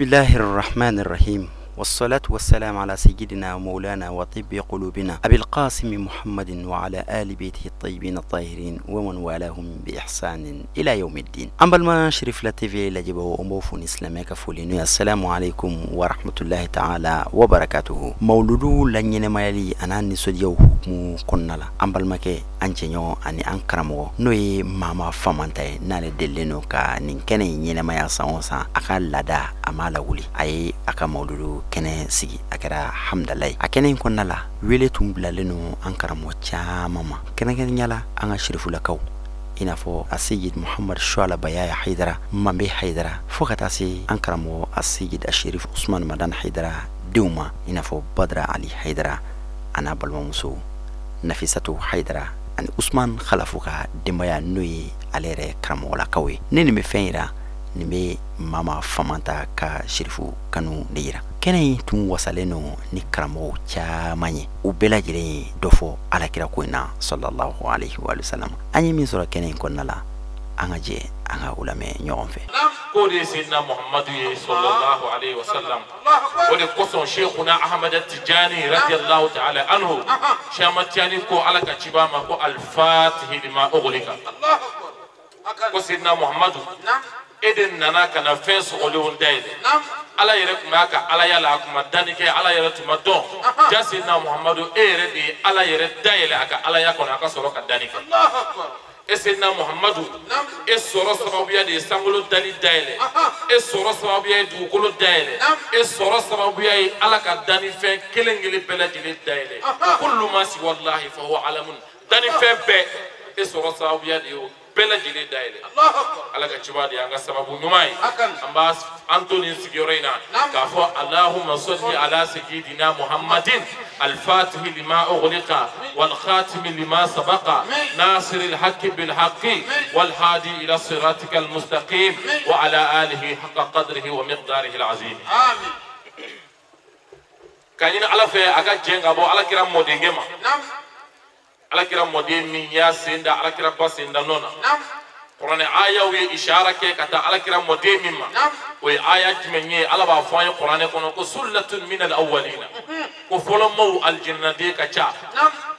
Bismillahir Rahmanir Rahim. والصلاة والسلام على سيدنا مولانا وطب قلوبنا أبي القاسم محمد وعلى آل بيته الطيبين الطاهرين ومن والاهم بإحسان إلى يوم الدين. An balima Cherifla TV lajɛbagaw, an b'aw fo ni silamɛya ka foli n'o ye السلام عليكم ورحمة الله تعالى وبركاته. Mawuludu la ɲɛnɛmayali a n'a nisɔndiyaw hukumu kɔnɔna la, an balimakɛ, an cɛɲɔgɔn ani an karamɔgɔ, n'o ye Mama Famanta ye, n'ale delilen don ka nin kɛnɛ in ɲɛnɛmaya san o san, a ka laada a m'a lawuli, a ye a ka mawuludu kɛnɛ sigi. A kɛra hamdalaye. A kɛnɛ in kɔnɔna la, wele tun bilalen don an karamɔgɔ caman ma, kɛrɛnkɛrɛnnenya la an ka sirifulakaw, i n'a fɔ a Seyid Muhamad Suala Bayaya Hayidara, Manbe Hayidara, fo ka taa se an karamɔgɔ a Seyid Asherif Usman Madan Hayidara denw ma, i n'a fɔ Badra Ali Hayidara a n'a balimamuso Nafisatu Hayidara ani Usman Khalafu ka denbaya, n'o ye ale yɛrɛ karamɔgɔlakaw ye. Ne nin bɛ fɛn yira, nin bɛ Mama Famanta ka sirifu kanu de yira. Kɛnɛ in tun wasalen don ni karamɔgɔw caman ye, u bɛɛ lajɛlen ye dɔ fɔ alakira ko in na صلى الله عليه وسلم. An ye min sɔrɔ kɛnɛ in kɔnɔna la, an ka jɛ an ka o lamɛn ɲɔgɔn fɛ. K'o de ye Seydina Muhamadu ye صلى الله عليه وسلم. O de kosɔn Sheikhuna Ahmad Tijani رضي الله تعالى عنه, Cheikh Ahmad Tijani ko Ala ka ciba ma ko الفاتح لما أغلق. Ko Seydina Muhamadu, e de nana ka na fɛn sɔgɔlenw dayɛlɛ. Ala yɛrɛ tun b'a ka alaya la, a tun ma danni kɛ, Ala yɛrɛ tun ma dɔn. Ja Seydina Muhamadu, e yɛrɛ de ye Ala yɛrɛ dayɛlɛ a ka alaya kɔnɔ, a ka sɔrɔ ka danni kɛ. E Seydina Muhamadu, e sɔrɔ sababuya de ye sankolo dali dayɛlɛ, e sɔrɔ sababuya ye dugukolo dayɛlɛ, e sɔrɔ sababuya ye Ala ka dannifɛn kelen kelen bɛɛ lajɛlen dayɛlɛ. كل ما سوى الله فهو عالم. Dannifɛn bɛɛ, e sɔrɔ sababuya de ye o bɛɛ lajɛlen dayɛlɛ. Ala ka ciba de y'an ka sababu ɲuman ye. An b'a an to nin sigiyɔrɔ in na k'a fɔ اللهم صل على سيدنا محمد الفاتح لما أغلق والخاتم لما سبق ناصر الحق بالحق والهادي إلى صراطك المستقيم وعلى آله حق قدره ومقداره العظيم. Ka ɲini Ala fɛ a ka jɛn ka bɔ Ala kira mɔdenkɛ ma, Ala kira mɔden min y'a sen da Ala kira ba sen da nɔ na. Kuranɛ ayaw ye ishara kɛ ka taa Ala kira mɔden min ma, o ye aya jumɛn ye? Ala b'a fɔ an ye Kuranɛ kɔnɔ ko ثلة من الأولين, ko fɔlɔmaw alijinɛden ka ca.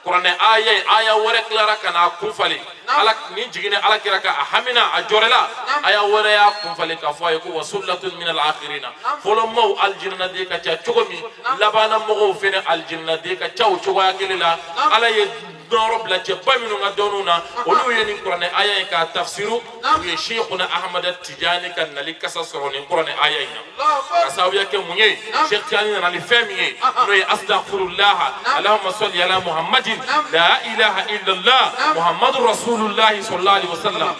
Kuranɛ aya ye aya wɛrɛ tilara ka n'a kun falen. Ala ni jiginɛ Ala kira ka a hamina a jɔrɛla, aya wɛrɛ y'a kun falen k'a fɔ a ye ko وثلة من الآخرين. Fɔlɔmaw alijinɛden ka ca cogo min, labanna mɔgɔw fɛnɛ alijinɛden ka ca o cogoya kelen la. Ala ye nɔrɔ bila cɛba minnu ka dɔnniw na, olu ye nin Kuranɛ aya in k'a tafsiru, u ye Sheikhuna Ahmad Tijani ka nali kasa sɔrɔ nin Kuranɛ aya in na. Ka sababuya kɛ mun ye? Cheikh Tijani nana ni fɛn min ye, n'o ye أستغفر الله, اللهم صل على محمد, لا إله إلا الله محمد رسول الله صلى الله عليه وسلم.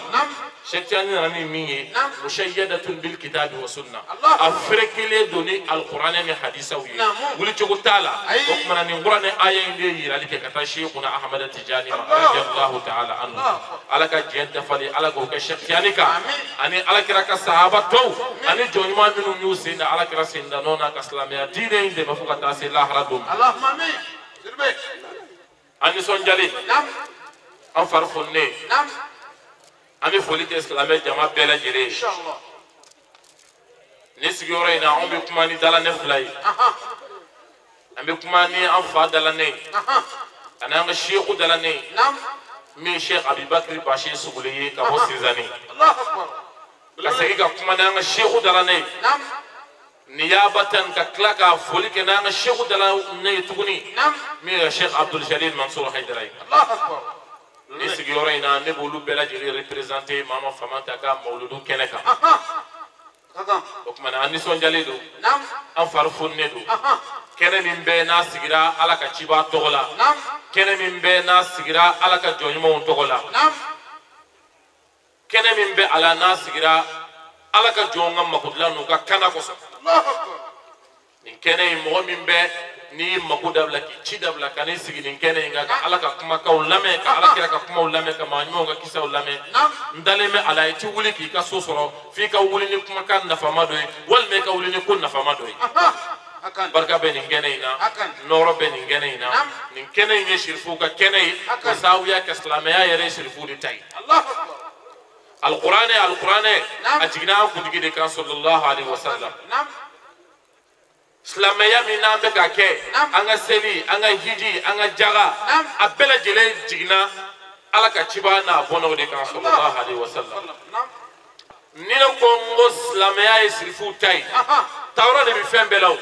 Cheikh Tijani nana ni min ye, مشيدة بالكتاب والسنة, a ferekelen don ni alikuranɛ ni hadisaw ye, wulicogo t'a la. O tuma na nin Kuranɛ aya in de yirali kɛ ka taa Sheikhuna Ahmad Tijani ma رضي الله تعالى عنه. Ala ka diɲɛ dafali, Ala k'o kɛ Cheikh Tijani kan ani Ala kira ka sahaba tɔw ani jɔn ɲuman minnu y'u sen da Ala kira sen da nɔ na ka silamɛya diinɛ in dɛmɛ fo ka taa se lahara don ma. An nisɔndiyalen, an fari foninen, an bɛ foli kɛ silamɛ jama bɛɛ lajɛlen ye. Nin sigiyɔrɔ in na, anw bɛ kuma ni dalanɛ fila ye. An bɛ kuma ni an fa dalanɛ ye ani an ka seku dalanɛ ye, min ye Sheikh Abibakiri Basi Sugule ye ka bɔ Sinzani, ka segin ka kuma n'an ka seku dalanɛ ye niyabatan, ka tila ka foli kɛ n'an ka seku dalanɛ ye tuguni, min ye Sheikh Abdul Jalil Mansur Hayidara ye. Nin sigiyɔrɔ in na, ne b'olu bɛɛ lajɛlen représenter Mama Famanta ka mawuludu kɛnɛ kan. O tuma na an nisɔndiyalen don, an fari foninen don. Kɛnɛ min bɛ n'a sigira Ala ka ciba tɔgɔ la, kɛnɛ min bɛ n'a sigira Ala ka jɔn ɲumanw tɔgɔ la, kɛnɛ min bɛ a la n'a sigira Ala ka jɔnw ka makodilan n'u ka kana kosɔn, nin kɛnɛ in, mɔgɔ min bɛ n'i y'i mako dabila k'i ci dabila ka n'i sigi nin kɛnɛ in kan ka Ala ka kumakanw lamɛn, ka Ala kira ka kumaw lamɛn, ka maa ɲumanw ka kisaw lamɛn, n dalen bɛ a la i ti wuli k'i ka so sɔrɔ f'i ka wuli ni kumakan nafama dɔ ye walima i ka wuli ni ko nafama dɔ ye. Barika bɛ nin kɛnɛ in na, nɔrɔ bɛ nin kɛnɛ in na. Nin kɛnɛ in ye sirifuw ka kɛnɛ ye, o sababuya kɛ silamɛya yɛrɛ ye sirifuw de ta ye. Alikuranɛ, alikuranɛ a jiginna an kuntigi de kan صلى الله عليه وسلم. Silamɛya min n'an bɛ ka kɛ an ka seli an ka hiji an ka jaga a bɛɛ lajɛlen jiginna ala ka ciba n'a bɔnnaw de kan sallallahu alaihi wasallam. Ni ne ko n ko silamɛya ye sirifuw ta ye tawura de bɛ fɛn bɛɛ la o.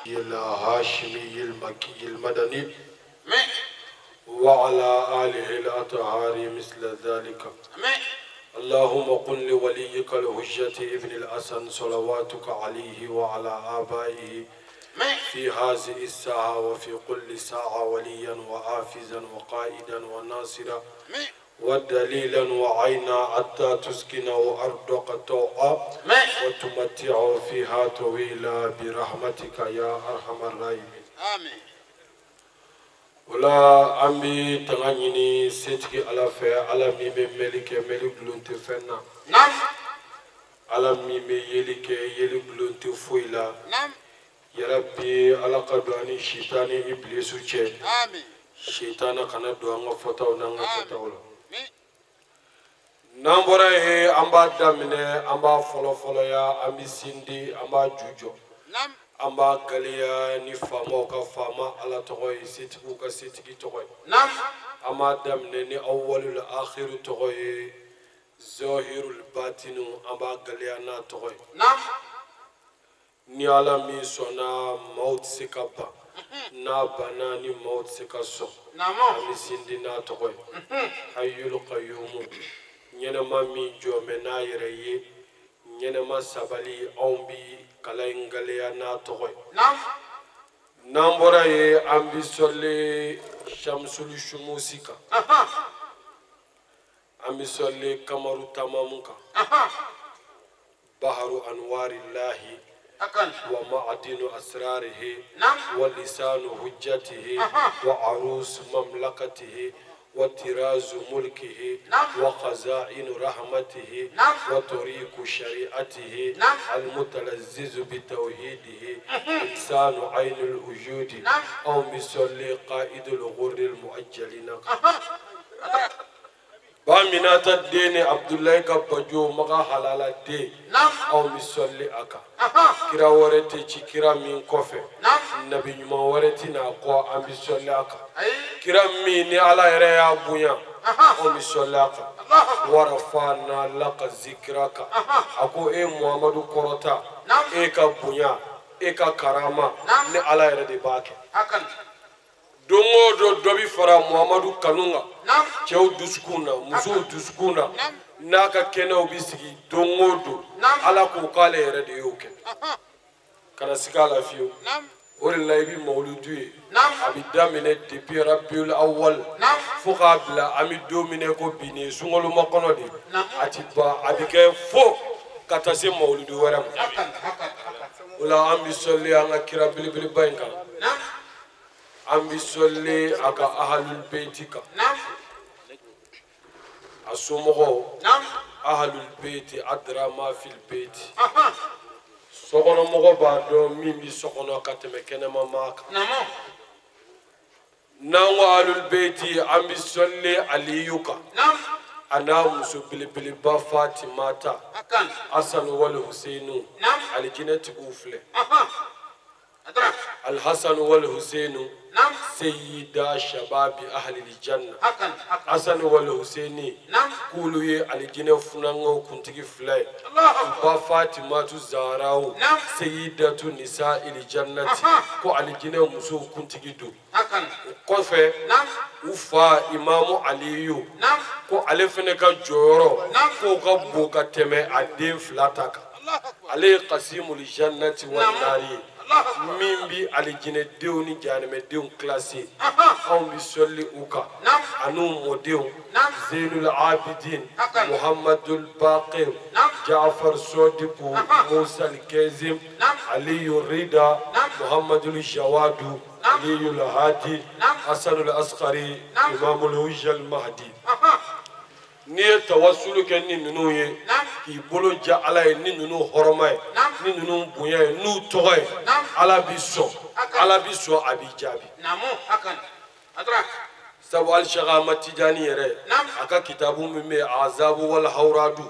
الهاشمي المكي المدني وعلى آله الأطهار مثل ذلك. اللهم قل لوليك الحجة ابن الحسن صلواتك عليه وعلى آبائه في هذه الساعة وفي كل ساعة وليا وحافظا وقائدا وناصرا ودليلا وعينا حتى تسكنه أرضك طوعا وتمتعه فيها طويلا برحمتك يا أرحم الراحمين. آمين. Ola an bɛ tanga ɲini setigi Ala fɛ, Ala min bɛ mɛnli kɛ mɛnli gulon tɛ fɛn na. Ala min bɛ yeli kɛ yeli gulon tɛ foyi la. Yarabi Ala ka don an ni sitani ibilisu cɛ. Sitana kana don an ka fɔtaw n'an ka kɛtaw la. N'an bɔra yen an b'a daminɛ an b'a fɔlɔ-fɔlɔya an bɛ sindi an b'a ju jɔ. An b'a galeya ni faamaw ka faama Ala tɔgɔ ye setigiw ka setigi tɔgɔ ye. An b'a daminɛ ni awwalul akhiru tɔgɔ ye zahirul batinu an b'a galeya n'a tɔgɔ ye. Ni Ala min sɔnna maaw tɛ se ka ban n'a banna ni maaw tɛ se ka sɔn an bɛ sindi n'a tɔgɔ ye. Hayyul qayyumu ɲɛnɛma min jɔ mɛ n'a yɛrɛ ye ɲɛnɛma sabali anw bi kala in galeya n'a tɔgɔ ye. N'an bɔra yen an bi sɔli Shamsul Shumusi kan. An bi sɔli Kamaru Tamamu kan. Baharu Anwarillahi wa ma'adinu asrarihi wa lisanu hujjatihi wa arus mamlakatihi وطراز ملكه وخزائن رحمته وطريق شريعته المتلذذ بتوحيده إنسان عين الوجود أو مثل قائد الغر المؤجلين. بامينات الدين عبد الله كبجو مغا حلال الدين أو مثل أكا كرا ورتي كرا من كوفي نبي ما ورتي نقوى أم مثل أكا كرا من على ريا بويا أو مثل أكا ورفعنا لك ذكرك أكو إيه محمد كروتا إيه كبويا إيه كرامة ني على ريا باك dongo do dɔ bi fara Muhamadu kanu kan cɛw dusukun na musow dusukun na n'a ka kɛnɛw bi sigi don o don Ala ko k'ale yɛrɛ de y'o kɛ kana siga a la fiyewu o de la i bi mawuludu ye a bi daminɛ depuis Rabiul Awwal fo k'a bila an bi don min na ko bi nin ye sunkalo makɔnɔ de ye a ti ban a bi kɛ fo ka taa se mawuludu wɛrɛ ma o la an bi sɔli an ka kira belebeleba in kan. An bi sɔli a ka ahalul beyti kan a somɔgɔw ahalul beyti adra ma fil beyti sokɔnɔmɔgɔ b'a dɔn min bi so kɔnɔ ka tɛmɛ kɛnɛma maa kan n'an ko ahalul beyti an bi sɔli Aliyu kan a n'a muso belebeleba Fatimata Hasan wal Huseinu alijinɛtigiw filɛ. الحسن والحسين سيدا شباب أهل الجنة حسن والحسين كولو الجنة فنانو كنتي فلاي با فاطمة الزهراء سيدة نساء الجنة كو الجنة مسو كنتي دو كوفه وفا إمام علي كو علي فنكا جورو كو كبو كتمه أدين فلاتاكا علي قسيم الجنة والنار min bi alijinɛdenw ni jahanamɛdenw kilase anw bi sɔli u kan an'u mɔdenw Zeynul Abidin Muhammadul Baqir Jaafar Sodiku Musa Kazim Aliyu Rida Muhammadul Jawadu Aliyul Hadi Hasanul Askari Imamul Hujjal Mahdi. N'i ye tawasulu kɛ ni ninnu ye k'i bolo ja Ala ye ni ninnu hɔrɔma ye ni ninnu bonya ye n'u tɔgɔ ye Ala b'i sɔn Ala b'i sɔn a b'i jaabi. Sabu al Cheikh Ahmad Tijani yɛrɛ a ka kitabu min bɛ azabu wal hawradu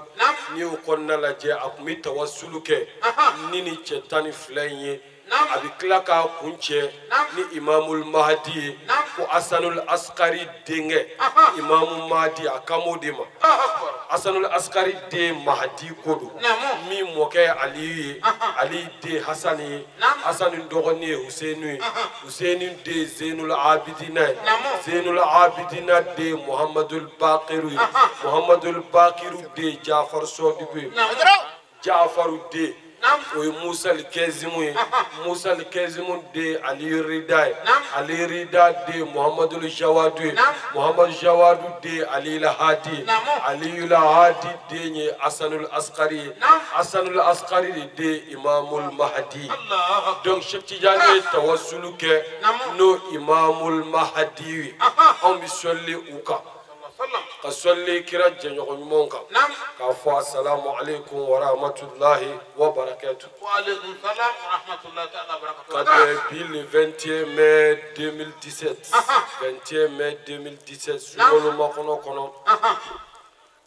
n'i y'o kɔnɔna lajɛ a tun bɛ tawasulu kɛ ni cɛ 12 in ye a bɛ tila k'a kun cɛ ni Imamul Mahdi ye ko Asanul Askari denkɛ Imamu Mahdi a kan b'o de ma Asanul Askari den Mahdi ko don min mɔkɛ ye Aliyu ye Ali den Hasani ye Hasani dɔgɔnin ye Husenu ye Huseni den Zenul Abidina ye Zenul Abidina den Muhammadul Bakiru ye Muhammadul Bakiru den Jafar Sɔdiku ye Jafaru den o ye Musa Kezimu ye Musa Kezimu den Ali Rida ye Ali Rida den Muhammadul Jawadu ye Muhammadu Jawadu den Ali Lahadi ye Ali Lahadi den ye Asanul Askari ye Asanul Askari de den Imamul Mahdi. Donc Cheikh Tidiane ye tawasulu kɛ n'o Imamul Mahdi ye anw bɛ sɔli u kan ka sɔli kira jɛɲɔgɔn ɲumanw kan k'a fɔ asalamu aleykum wa rahmatulahi wa barakatu. Wa aleykum salam wa rahmatulahi ta'ala wa barakatu. Ka bɛn bi le 21 mai 2017 21 mai 2017 sunkalo makɔnɔ kɔnɔ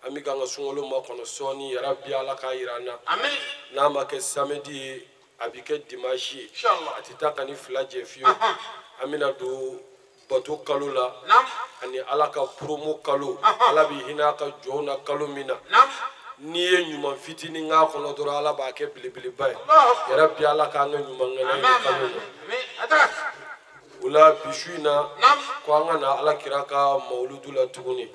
an bɛ k'an ka sunkalo makɔnɔ sɔɔni yarabi Ala k'a yira an na. N'a ma kɛ samedi ye a bɛ kɛ dimanche ye a tɛ taa ka ni fila jɛ fiyewu an bɛna don bato kalo la ani Ala ka promo kalo Ala bɛ hinɛ a ka jɔnw na kalo min na n'i ye ɲuman fitinin k'a kɔnɔ dɔrɔn Ala b'a kɛ belebeleba ye yarabi Ala k'an ka ɲuman ŋana ye kalo la o la bi su in na ko an ka na Ala kira ka mawuludu la tuguni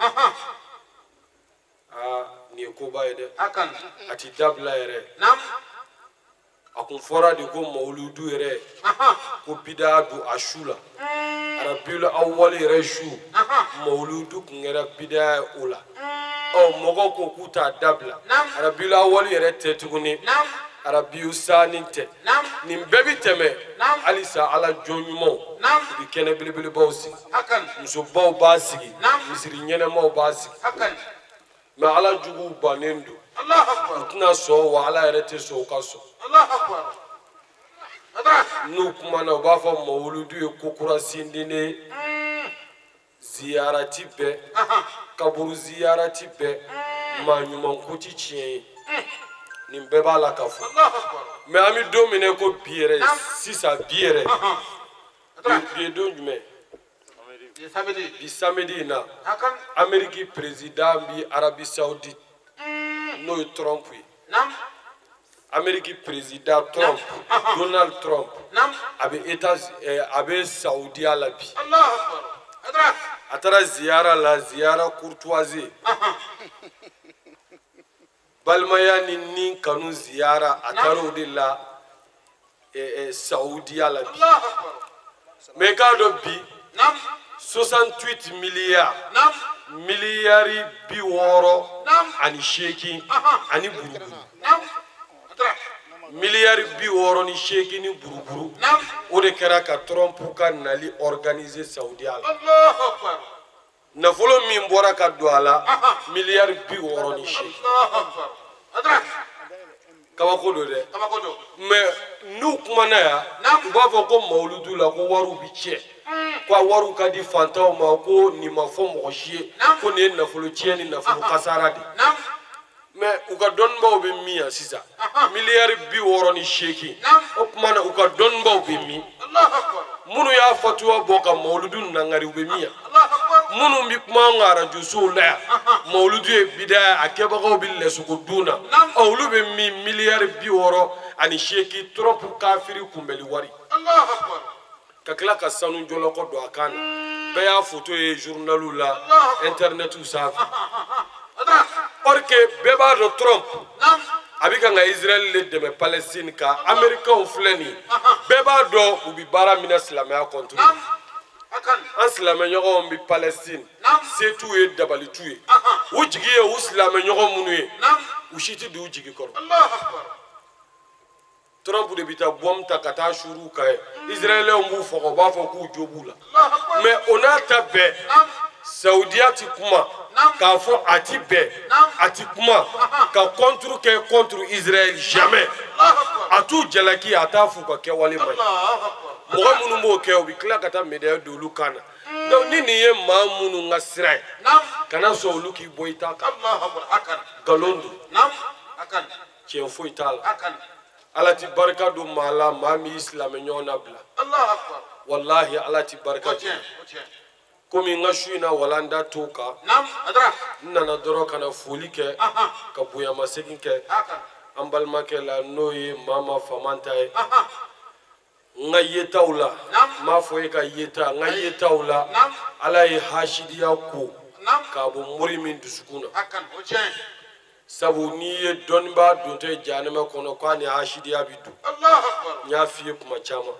aa nin ye koba ye dɛ a ti dabila yɛrɛ a kun fɔra de ko mawuludu yɛrɛ ko bidaa don a su la Rabiul Awwal yɛrɛ su mawuludu kun kɛra bidaa ye o la ɔ mɔgɔw ko k'u t'a dabila Rabiul Awwal yɛrɛ tɛ tuguni Rabiu Sani tɛ nin bɛɛ bi tɛmɛ halisa Ala jɔn ɲumanw u bi kɛnɛ belebelebaw sigi musobaw b'a sigi misiri ɲɛnɛmaw b'a sigi mɛ Ala juguw bannen don u tɛna sɔn wa Ala yɛrɛ tɛ sɔn u ka sɔn n'u kumana u b'a fɔ mawuludu ye ko kura sindinen ziyarati bɛɛ kaburu ziyarati bɛɛ maa ɲuman ko ti tiɲɛ ye nin bɛɛ b'a la ka fɔ mɛ an bɛ don min na ko bi yɛrɛ sisan bi yɛrɛ bi ye don jumɛn bi samedi in na Amérique président bi Arabie Saoudite n'o ye Trump ye Amérique président Trump Donald Trump a bɛ États a bɛ Saudiya la bi a taara ziyara la ziyara courtoisie balimaya ni kanu ziyara a taara o de la Saudiya la bi mais i k'a dɔn bi 68 milliards miliyari 68 ani buruburu miliyari 68 ni buruburu o de kɛra ka Trump ka nali organiser Saudiya la nafolo min bɔra ka don a la miliyari 68 kabako don dɛ mais n'u kumana yan u b'a fɔ ko mawuludu la ko wariw bi tiɲɛ ko a wariw ka di fantanw ma ko nin ma fɔ mɔgɔ si ye ko nin ye nafolo tiɲɛ ni nafolo kasara de mais u ka dɔnnibaw bɛ min yan sisan miliyari 68 o tuma na u ka dɔnnibaw bɛ min minnu y'a fatuwa bɔ ka mawuludu nangari u bɛ min yan minnu bɛ kuma an ka arajosow la yan mawuludu ye bidaya a kɛbagaw bɛ lɛsogo dun na ɔ olu bɛ min miliyari 68 Trump kafiri kunbɛli wari ka tila ka sanu jɔlɔkɔ don a kan na bɛɛ y'a foto ye journaliw la internetiw sanfɛ or que bɛɛ b'a dɔn Trump a bɛ kan ka Israël le dɛmɛ Palestine kan Américains filɛ nin ye bɛɛ b'a dɔn u bɛ baara min na silamɛya contre an silamɛɲɔgɔnw bɛ Palestine se t'u ye dabali t'u ye u jigi ye u silamɛɲɔgɔn minnu ye u si tɛ don u jigi kɔrɔ Trump de bɛ taa bɔmu ta ka taa suuru kan ye Israéliens b'u faga u b'a fɔ k'u jo b'u la mais o n'a ta bɛɛ Saudiya ti kuma k'a fɔ a ti bɛn a ti kuma ka contre kɛ contre Israël jamais a t'u jalaki a t'a f'u ka kɛwale man ɲi mɔgɔ minnu b'o kɛ u bɛ tila ka taa médaille don olu kan na Donc ni nin ye maa minnu ka sira ye kana sɔn olu k'i bɔ i ta kan nkalon don tiɲɛ foyi t'a la ala ti barika don maa la maa min y'i silamɛ ɲɔgɔn nabila walahi ala ti barika don komi n ka su in na walanda t'o kan n nana dɔrɔn ka na foli kɛ ka bonyamasegin kɛ an balimakɛ la n'o ye Mama Famanta ye n ka yetaw la n m'a fɔ e ka yeta n ka yetaw la ala ye hasidiya ko k'a bɔ mori min dusukun na sabu n'i ye dɔnnibaa dontɔ ye jahanama kɔnɔ k'a ni hasidiya bi don n y'a f'i ye kuma caman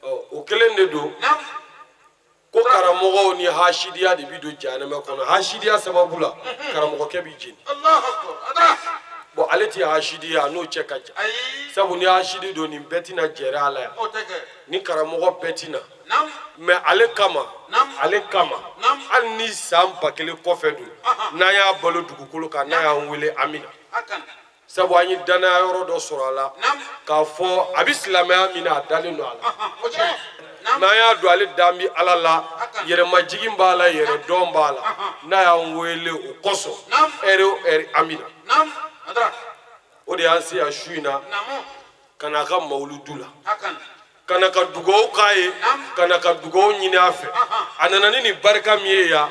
ɔ o kelen de don ko karamɔgɔw ni hasidiya de bi don jahanama kɔnɔ hasidiya sababu la karamɔgɔkɛ bi jeni bon ale ti hasidiya n'o cɛ ka jan sabu ni hasidi don nin bɛɛ tɛna jɛrɛ a la yan ni karamɔgɔ bɛɛ tɛna mais ale kama hali ni san 1000 kɔfɛ don n'an y'a balo dugukolo kan n'a y'an wele an bɛ na sabu an ye danaya yɔrɔ dɔ sɔrɔ a la k'a fɔ a bɛ silamɛya min na a dalen don a la n'an y'a don ale dan bɛ ala la yɛrɛmajigin b'a la yɛrɛdɔn b'a la n'a y'an wele o kosɔn ɛri o ɛri an bɛ na o de y'an se yan su in na ka n'a ka mawuludu la ka na ka dugawu k'a ye ka na ka dugawu ɲini a fɛ a nana ni nin barika min ye yan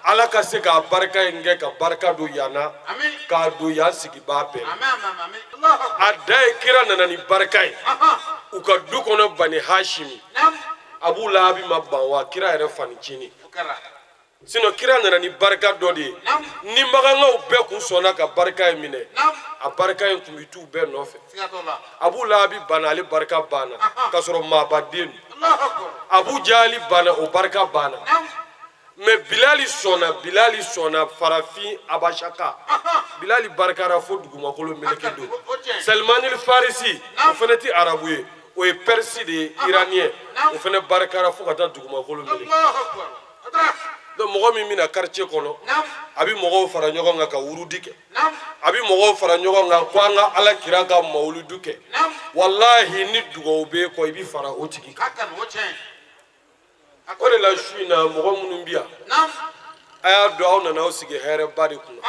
ala ka se k'a barika in kɛ ka barika don yan na k'a don yan sigibaa bɛɛ a da ye kira nana ni barika ye u ka du kɔnɔ Bani Hashimi Abu Lahabi ma ban wa kira yɛrɛ fanicinin sinon kira nana ni barika dɔ de ye ni magankaw bɛɛ kun sɔnna ka barika in minɛ a barika in kun bɛ t'u bɛɛ nɔfɛ Abu Lahabi banna ale barika banna k'a sɔrɔ maabaden don Abu Jahali banna o barika banna mais Bilali sɔnna farafin Abasaka Bilali barikara fo dugumakolo meleke don Salmanil Farisi o fana ti arabu ye o ye Persi de ye iranien o fana barikara fo ka taa dugumakolo meleke donc mɔgɔ min bɛna quartier kɔnɔ a bɛ mɔgɔw fara ɲɔgɔn kan ka wurudi kɛ a bɛ mɔgɔw fara ɲɔgɔn kan ko an ka ala kira ka mawuludu kɛ walahi ni dugawu b'e kɔ i bɛ fara o tigi kan o de la su in na mɔgɔ minnu bɛ yan a y'a dɔn aw nana aw sigi hɛrɛba de kunna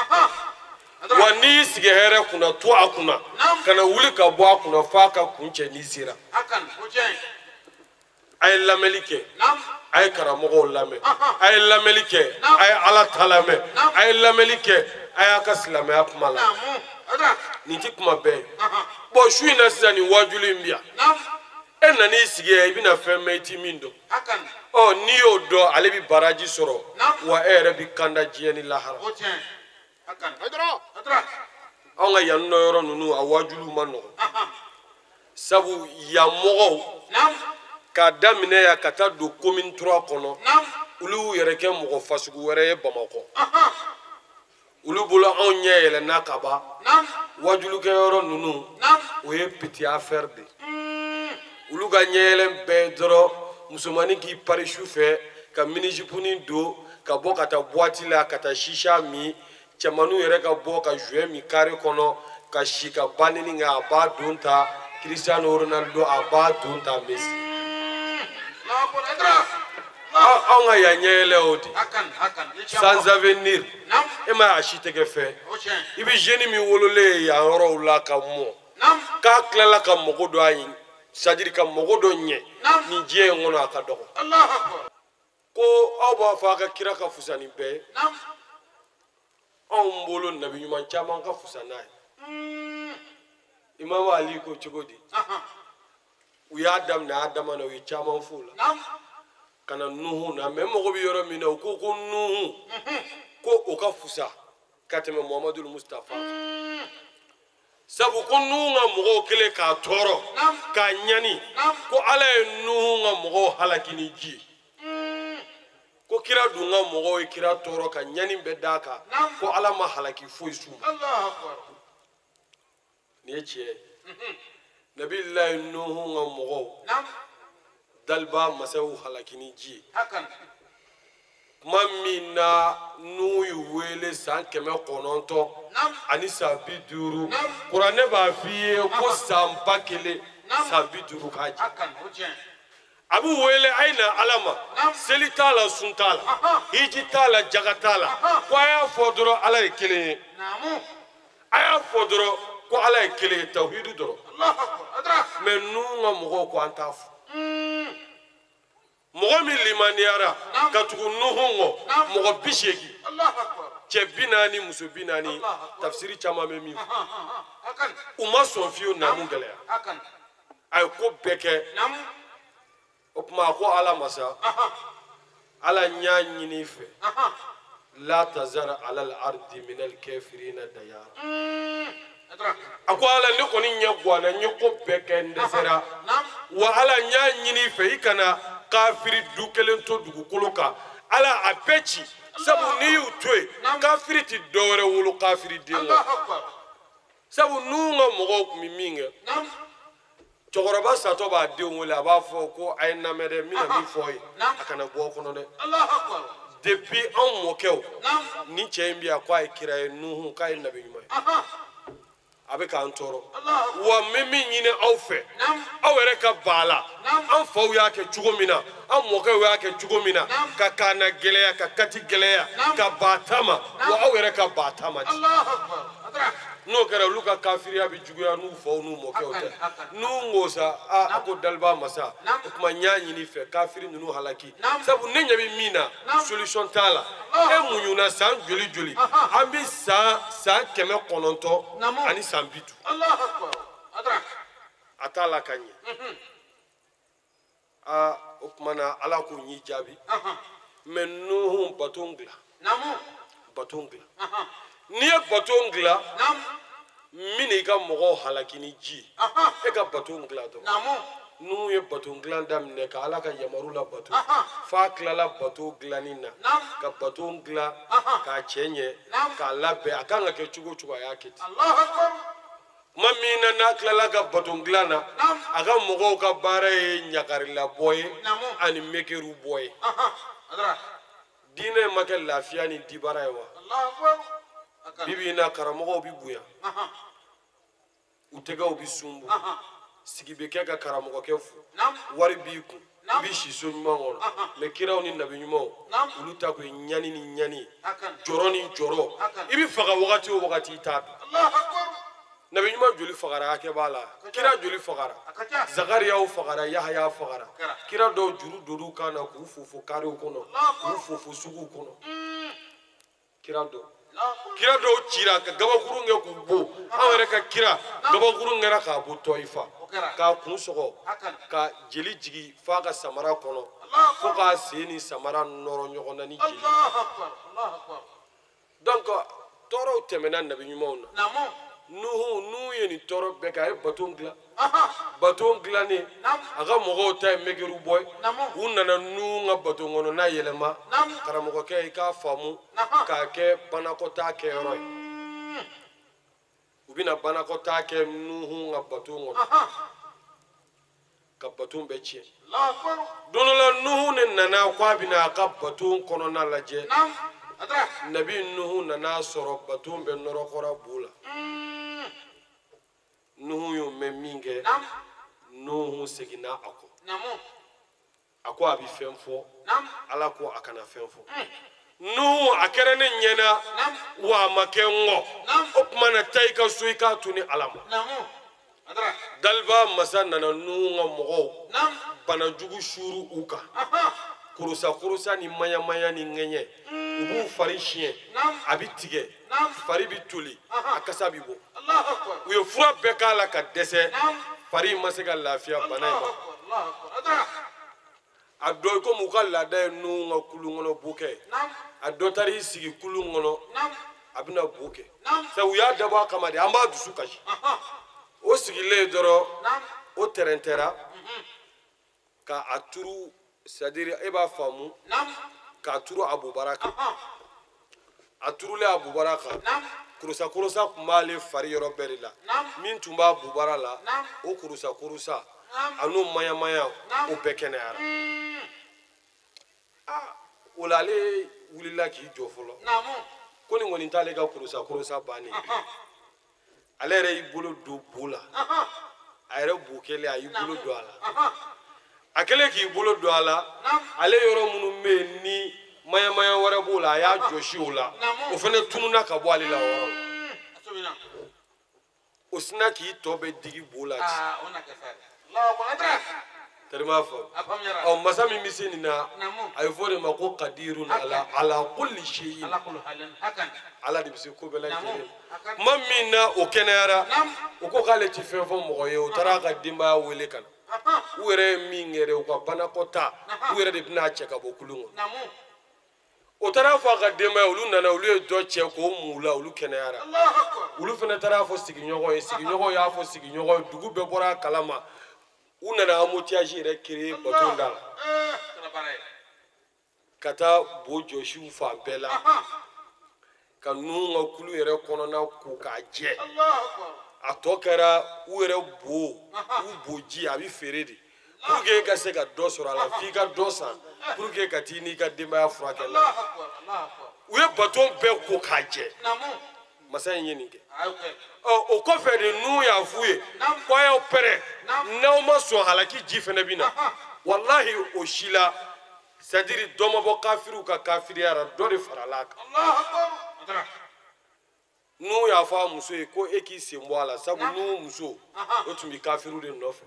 wa n'i y'i sigi hɛrɛ kunna to a kunna kana wuli ka bɔ a kunna f'a ka kun cɛ n'i sera a ye lamɛnli kɛ a ye karamɔgɔw lamɛn a ye lamɛnli kɛ a ye ala ta lamɛn a ye lamɛnli kɛ a y'a ka silamɛya kuma lamɛn nin ti kuma bɛɛ ye bon su in na sisan nin waajuli in bi yan e nan'i sigi yan i bɛna fɛn mɛn i ti min dɔn ɔ n'i y'o dɔn ale bɛ baraji sɔrɔ wa e yɛrɛ bɛ kanda diɲɛ ni lahara anw ka yan nɔ yɔrɔ ninnu a waajuliw ma nɔgɔn sabu yan mɔgɔw k'a daminɛ yan ka taa don commune 3 kɔnɔ olu y'u yɛrɛ kɛ mɔgɔ fasugu wɛrɛ ye Bamakɔ olu bolo anw ɲɛ yɛlɛnna ka ban wajulikɛyɔrɔ ninnu o ye petit affaire de olu ka ɲɛ yɛlɛn bɛɛ dɔrɔn musomannin k'i pari su fɛ ka mini-jupe don ka bɔ ka taa boîte la ka taa shisha min cɛmanninw yɛrɛ ka bɔ ka jouet min carré kɔnɔ ka si ka banni kɛ a b'a don ta Cristiano Ronaldo a b'a don ta Messi anw ka yan ɲɛ yɛlɛ o de sans avenir e ma ye a si tɛ kɛ fɛn i bɛ jeune min wololen ye yan yɔrɔw la ka mɔ k'a tilala ka mago dɔ a ye c'est à dire ka mago dɔ ɲɛ nin diɲɛ in kɔnɔ a ka dɔgɔ ko aw b'a fɔ a ka kira ka fusa ni bɛɛ ye anw bolo nabi ɲuman caman ka fusa n'a ye Imam Ali ko cogo di u y'a daminɛ Adama na u ye caman f'o la ka na Nuhu na mais mɔgɔ bɛ yɔrɔ min na u ko ko Nuhu ko o ka fusa ka tɛmɛ Muhamadu Mustafa kan sabu ko Nuhu ka mɔgɔw kɛlen k'a tɔɔrɔ k'a ɲani ko ala ye Nuhu ka mɔgɔw halaki ni ji ye ko kira dun ka mɔgɔw ye kira tɔɔrɔ ka ɲani bɛɛ d'a kan ko ala ma halaki foyi s'u ma nin ye tiɲɛ ye Nabilayi Nuhu ka mɔgɔw daliba masaw halaki ni ji ye tuma min na Nuhu y'u wele san 950 kuranɛ b'a f'i ye ko san 1000 san 50 k'a jɛ A b'u wele a ye na Ala ma seli t'a la sun t'a la hiji t'a la jaga t'a la ko a y'a fɔ dɔrɔn Ala ye kelen ye a y'a fɔ dɔrɔn ko Ala ye kelen ye tawhidu dɔrɔn mais ninnu ka mɔgɔw ko an t'a fɔ mɔgɔ min limaniyara ka tugu Nuhu kɔ mɔgɔ 80 cɛ 40 muso 40 tafsiri caman bɛ min fɔ u ma sɔn fiyewu naamu gɛlɛya a ye ko bɛɛ kɛ o tuma a ko Ala masa Ala n y'a ɲini i fɛ la tazara alal ardi minal kafirina dayara a ko Ala ne kɔni ɲɛ guwanna n ye ko bɛɛ kɛ n dɛsɛra wa Ala n y'a ɲini i fɛ i kana kafiri du kelen to dugukolo kan Ala a bɛɛ ci sabu n'i y'u to yen kafiri ti dɔwɛrɛ wolo kafiri den kɔ sabu n'u ka mɔgɔw tun bɛ min kɛ cɛkɔrɔba satɔ b'a denw wele a b'a fɔ ko a ye n lamɛn dɛ n bɛna min fɔ aw ye a kana bɔ aw kɔnɔ dɛ depuis anw mɔkɛw nin cɛ in bɛ yan k'a ye kira ye Nuhu k'a ye nabi ɲuman ye a bɛ k'an tɔɔrɔ wa n bɛ min ɲini aw fɛ aw yɛrɛ ka ban a la an faw y'a kɛ cogo min na an mɔkɛw y'a kɛ cogo min na ka kaana gɛlɛya ka kati gɛlɛya ka ban ta ma wa aw yɛrɛ ka ban ta ma ten n'o kɛra olu ka kafiriya bɛ juguya n'u faw n'u mɔkɛw tɛ n'u ko sa a ko daliba masa o tuma n y'a ɲini i fɛ kafiri ninnu halaki sabu ne ɲɛ bɛ min na solution t'a la e muɲuna san joli joli an bɛ san 900 ani san 50 a t'a la ka ɲɛ aa o tuma na Ala k'o ɲi jaabi mais Nuhu baton dilan baton dilan n'i ye baton dilan min i ka mɔgɔw halaki ni ji ye e ka baton dilan dɔrɔn Nuhu ye baton dilan daminɛ ka Ala ka yamaru la bato f'a tilala baton dilanni na ka baton dilan k'a cɛ ɲɛ k'a labɛn a kan ka kɛ cogo o cogo a y'a kɛ ten tuma min na n'a tilala ka baton dilan na a ka mɔgɔw ka baara ye ɲagarilabɔ ye ani mekeru bɔ ye diinɛ ma kɛ lafiya ni dibara ye wa bibi in na karamɔgɔw bɛ bonya u tɛgɛw bɛ sunbu sigi bɛ kɛ ka karamɔgɔkɛ fo wari b'i kun i bɛ si so ɲuman kɔnɔ mɛ kiraw ni nabi ɲumanw olu ta kun ye ɲani ni ɲani jɔrɔ ni jɔrɔ i bɛ faga wagati o wagati i t'a dɔn nabi ɲuman joli fagara hakɛ b'a la kira joli fagara Zakariyaw fagara Yahaya fagara kira dɔw juru donn'u kan na k'u fofo karew kɔnɔ k'u fofo suguw kɔnɔ kira dɔw kira dɔw cira ka gabakurun kɛ k'u bon anw yɛrɛ ka kira gabakurun kɛra k'a bɔ Tɔyifa k'a kun sɔgɔ ka jeli jigin f'a ka samara kɔnɔ fo k'a sen ni samara nɔrɔ ɲɔgɔn na ni jeli donc tɔɔrɔw tɛmɛna nabi ɲumanw na Nuhu ye nin tɔɔrɔ bɛɛ kɛ a ye baton dilan baton dilannen a ka mɔgɔw ta ye mekeru bɔ ye u nana Nuhu ka baton kɔnɔna yɛlɛma karamɔgɔkɛ i k'a faamu k'a kɛ banakɔtaa kɛyɔrɔ ye u bɛna banakɔtaa kɛ Nuhu ka baton kɔnɔ ka baton bɛɛ tiɲɛ don dɔ la Nuhu de nana ko a bɛna a ka baton kɔnɔna lajɛ nabi Nuhu nana sɔrɔ baton bɛɛ nɔrɔkɔra bo la Nuhu y'o mɛn min kɛ Nuhu seginna a kɔ a ko a bɛ fɛn fɔ Ala ko a kana fɛn fɔ Nuhu a kɛra ne ɲɛna wa a ma kɛ n kɔ o tuma na taa i ka so i k'a to ni Ala ma daliba masa nana Nuhu ka mɔgɔw banajugu suuru u kan korosa korosa ni maɲamaya ni ŋɛɲɛ u b'u fari siɲɛ a bɛ tigɛ fari bɛ toli a kasa bɛ bɔ u ye fura bɛɛ k'a la ka dɛsɛ fari ma se ka lafiya bana in ma a dɔ komi u ka laada ye Nuhu ka kulun kɔnɔ bo kɛ a dɔ taara i sigi kulun kɔnɔ a bɛna bo kɛ sabu u y'a dabɔ a kama de an b'a dusu kasi o sigilen dɔrɔn o tɛrɛntɛra ka a turu c'est à dire e b'a faamu k'a turu a bobara kan a turulen a bobara kan kurusa kurusa tun b'ale fari yɔrɔ bɛɛ de la min tun b'a bobara la o kurusa kurusa a n'o maɲamaya o bɛɛ kɛnɛyara aa o la ale wulila k'i jɔ fɔlɔ ko nin kɔni t'ale ka kurusa kurusa bannen ale yɛrɛ y'i bolo don bo la a yɛrɛ bo kɛlen a y'i bolo don a la A kɛlen k'i bolo don a la, ale yɔrɔ minnu bɛ yen ni mayamaya wɛrɛ b'o la, a y'a jɔsi o la, o fana tununna ka bɔ ale la o yɔrɔ la. O sinna k'i tɔ bɛɛ digi bo la ten. Tari m'a faamu. Ɔ masa min bɛ se nin na, a bɛ fɔ o de ma ko kadirun ala kulli shay'in. Ala de bɛ se ko bɛɛ lajɛlen. Tuma min na o kɛnɛyara, o ko k'ale ti fɛn fɔ mɔgɔ ye, o taara a ka denbaya wele ka na. U yɛrɛ ye min kɛ dɛ, u ka banakɔta, u yɛrɛ de bɛna cɛ ka bɔ kulun kɔnɔ. O taara fɔ a ka denbaya, olu nana, olu ye dɔ cɛ k'o mun la, olu kɛnɛyara. Olu fana taara fɔ sigiɲɔgɔn ye, sigiɲɔgɔn y'a fɔ sigiɲɔgɔn ye, dugu bɛɛ bɔra a kalama. U nana embouteillage yɛrɛ créer bateau da la. Ka taa bo jɔsiw fan bɛɛ la. Ka ninnu ka kulu yɛrɛ kɔnɔna ko k'a jɛ. A tɔ kɛra u yɛrɛ bo, u boji a bɛ feere de. Pour que e ka se ka dɔ sɔrɔ a la, f'i ka dɔ san pour que ka t'i n'i ka denbaya furakɛ la. U ye bateau bɛɛ ko k'a jɛ. Masa in ye nin kɛ. Ɔ o kɔfɛ de ninnu y'a f'u ye ko a y'aw pɛrɛn, n'aw ma sɔn halaki ji fana bɛ na. Walahi o si la, c'est à dire dɔ ma bɔ kafiriw ka kafiriya la, dɔ de farala a kan. N'u y'a fɔ a muso ye ko e k'i sen bɔ a la, sabu n'u muso o tun bɛ kafiriw de nɔfɛ.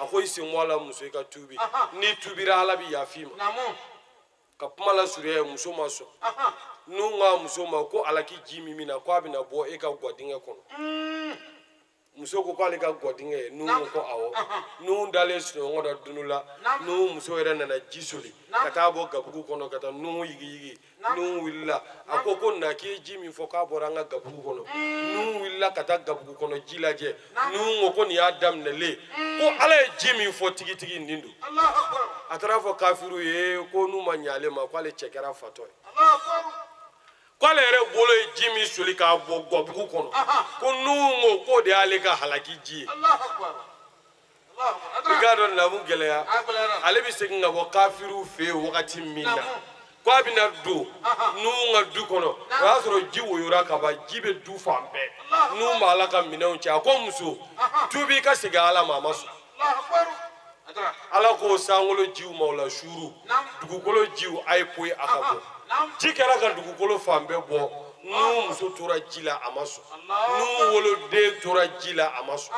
A ko i sen bɔ a la muso, i ka tuubi, n'i tuubira Ala bɛ yafa i ma. Ka kuma lasurunya ye, muso ma sɔn. N'u ko a muso ma ko alaki ji min bɛ na, ko a bɛna bɔ e ka gwadingɛ kɔnɔ. Muso ko k'ale ka gwadingɛ ye, n'u ko ko awɔ. N'u dalen sunɔgɔ la dunu la, n'u muso yɛrɛ nana ji soli ka taa bɔ gabugu kɔnɔ ka taa n'u yigiyigi. N'u wulila, a ko ko na k'i ye ji min fɔ k'a bɔra an ka gabugu kɔnɔ. N'u wulila ka taa gabugu kɔnɔ ji lajɛ, n'u ko ko nin y'a daminɛlen, ko Ala ye ji min fɔ tigitigi nin don. A taara fɔ kafiriw ye ko n'u ma ɲɛ ale ma, k'ale cɛ kɛra fatɔ ye. K'ale yɛrɛ bolo ye ji min soli k'a bɔ gabugu kɔnɔ, ko n'u ko k'o de y'ale ka halaki ji ye. I k'a dɔn lamu gɛlɛya, ale bɛ segin ka bɔ kafiriw fɛ yen wagati min na, k'a bɛna don n'u ka du kɔnɔ, o y'a sɔrɔ ji woyora ka ban, ji bɛ du fan bɛɛ. N'u ma Ala ka minɛnw cɛ, a ko muso, tuubi ka segin Ala ma, a ma sɔn. Ala ko sankolo jiw ma o la suuru, dugukolo jiw a ye poyi a ka bɔ. Ji kɛra ka dugukolo fan bɛɛ bɔ, n'u muso tora ji la a ma sɔn, n'u woloden tora ji la a ma sɔn.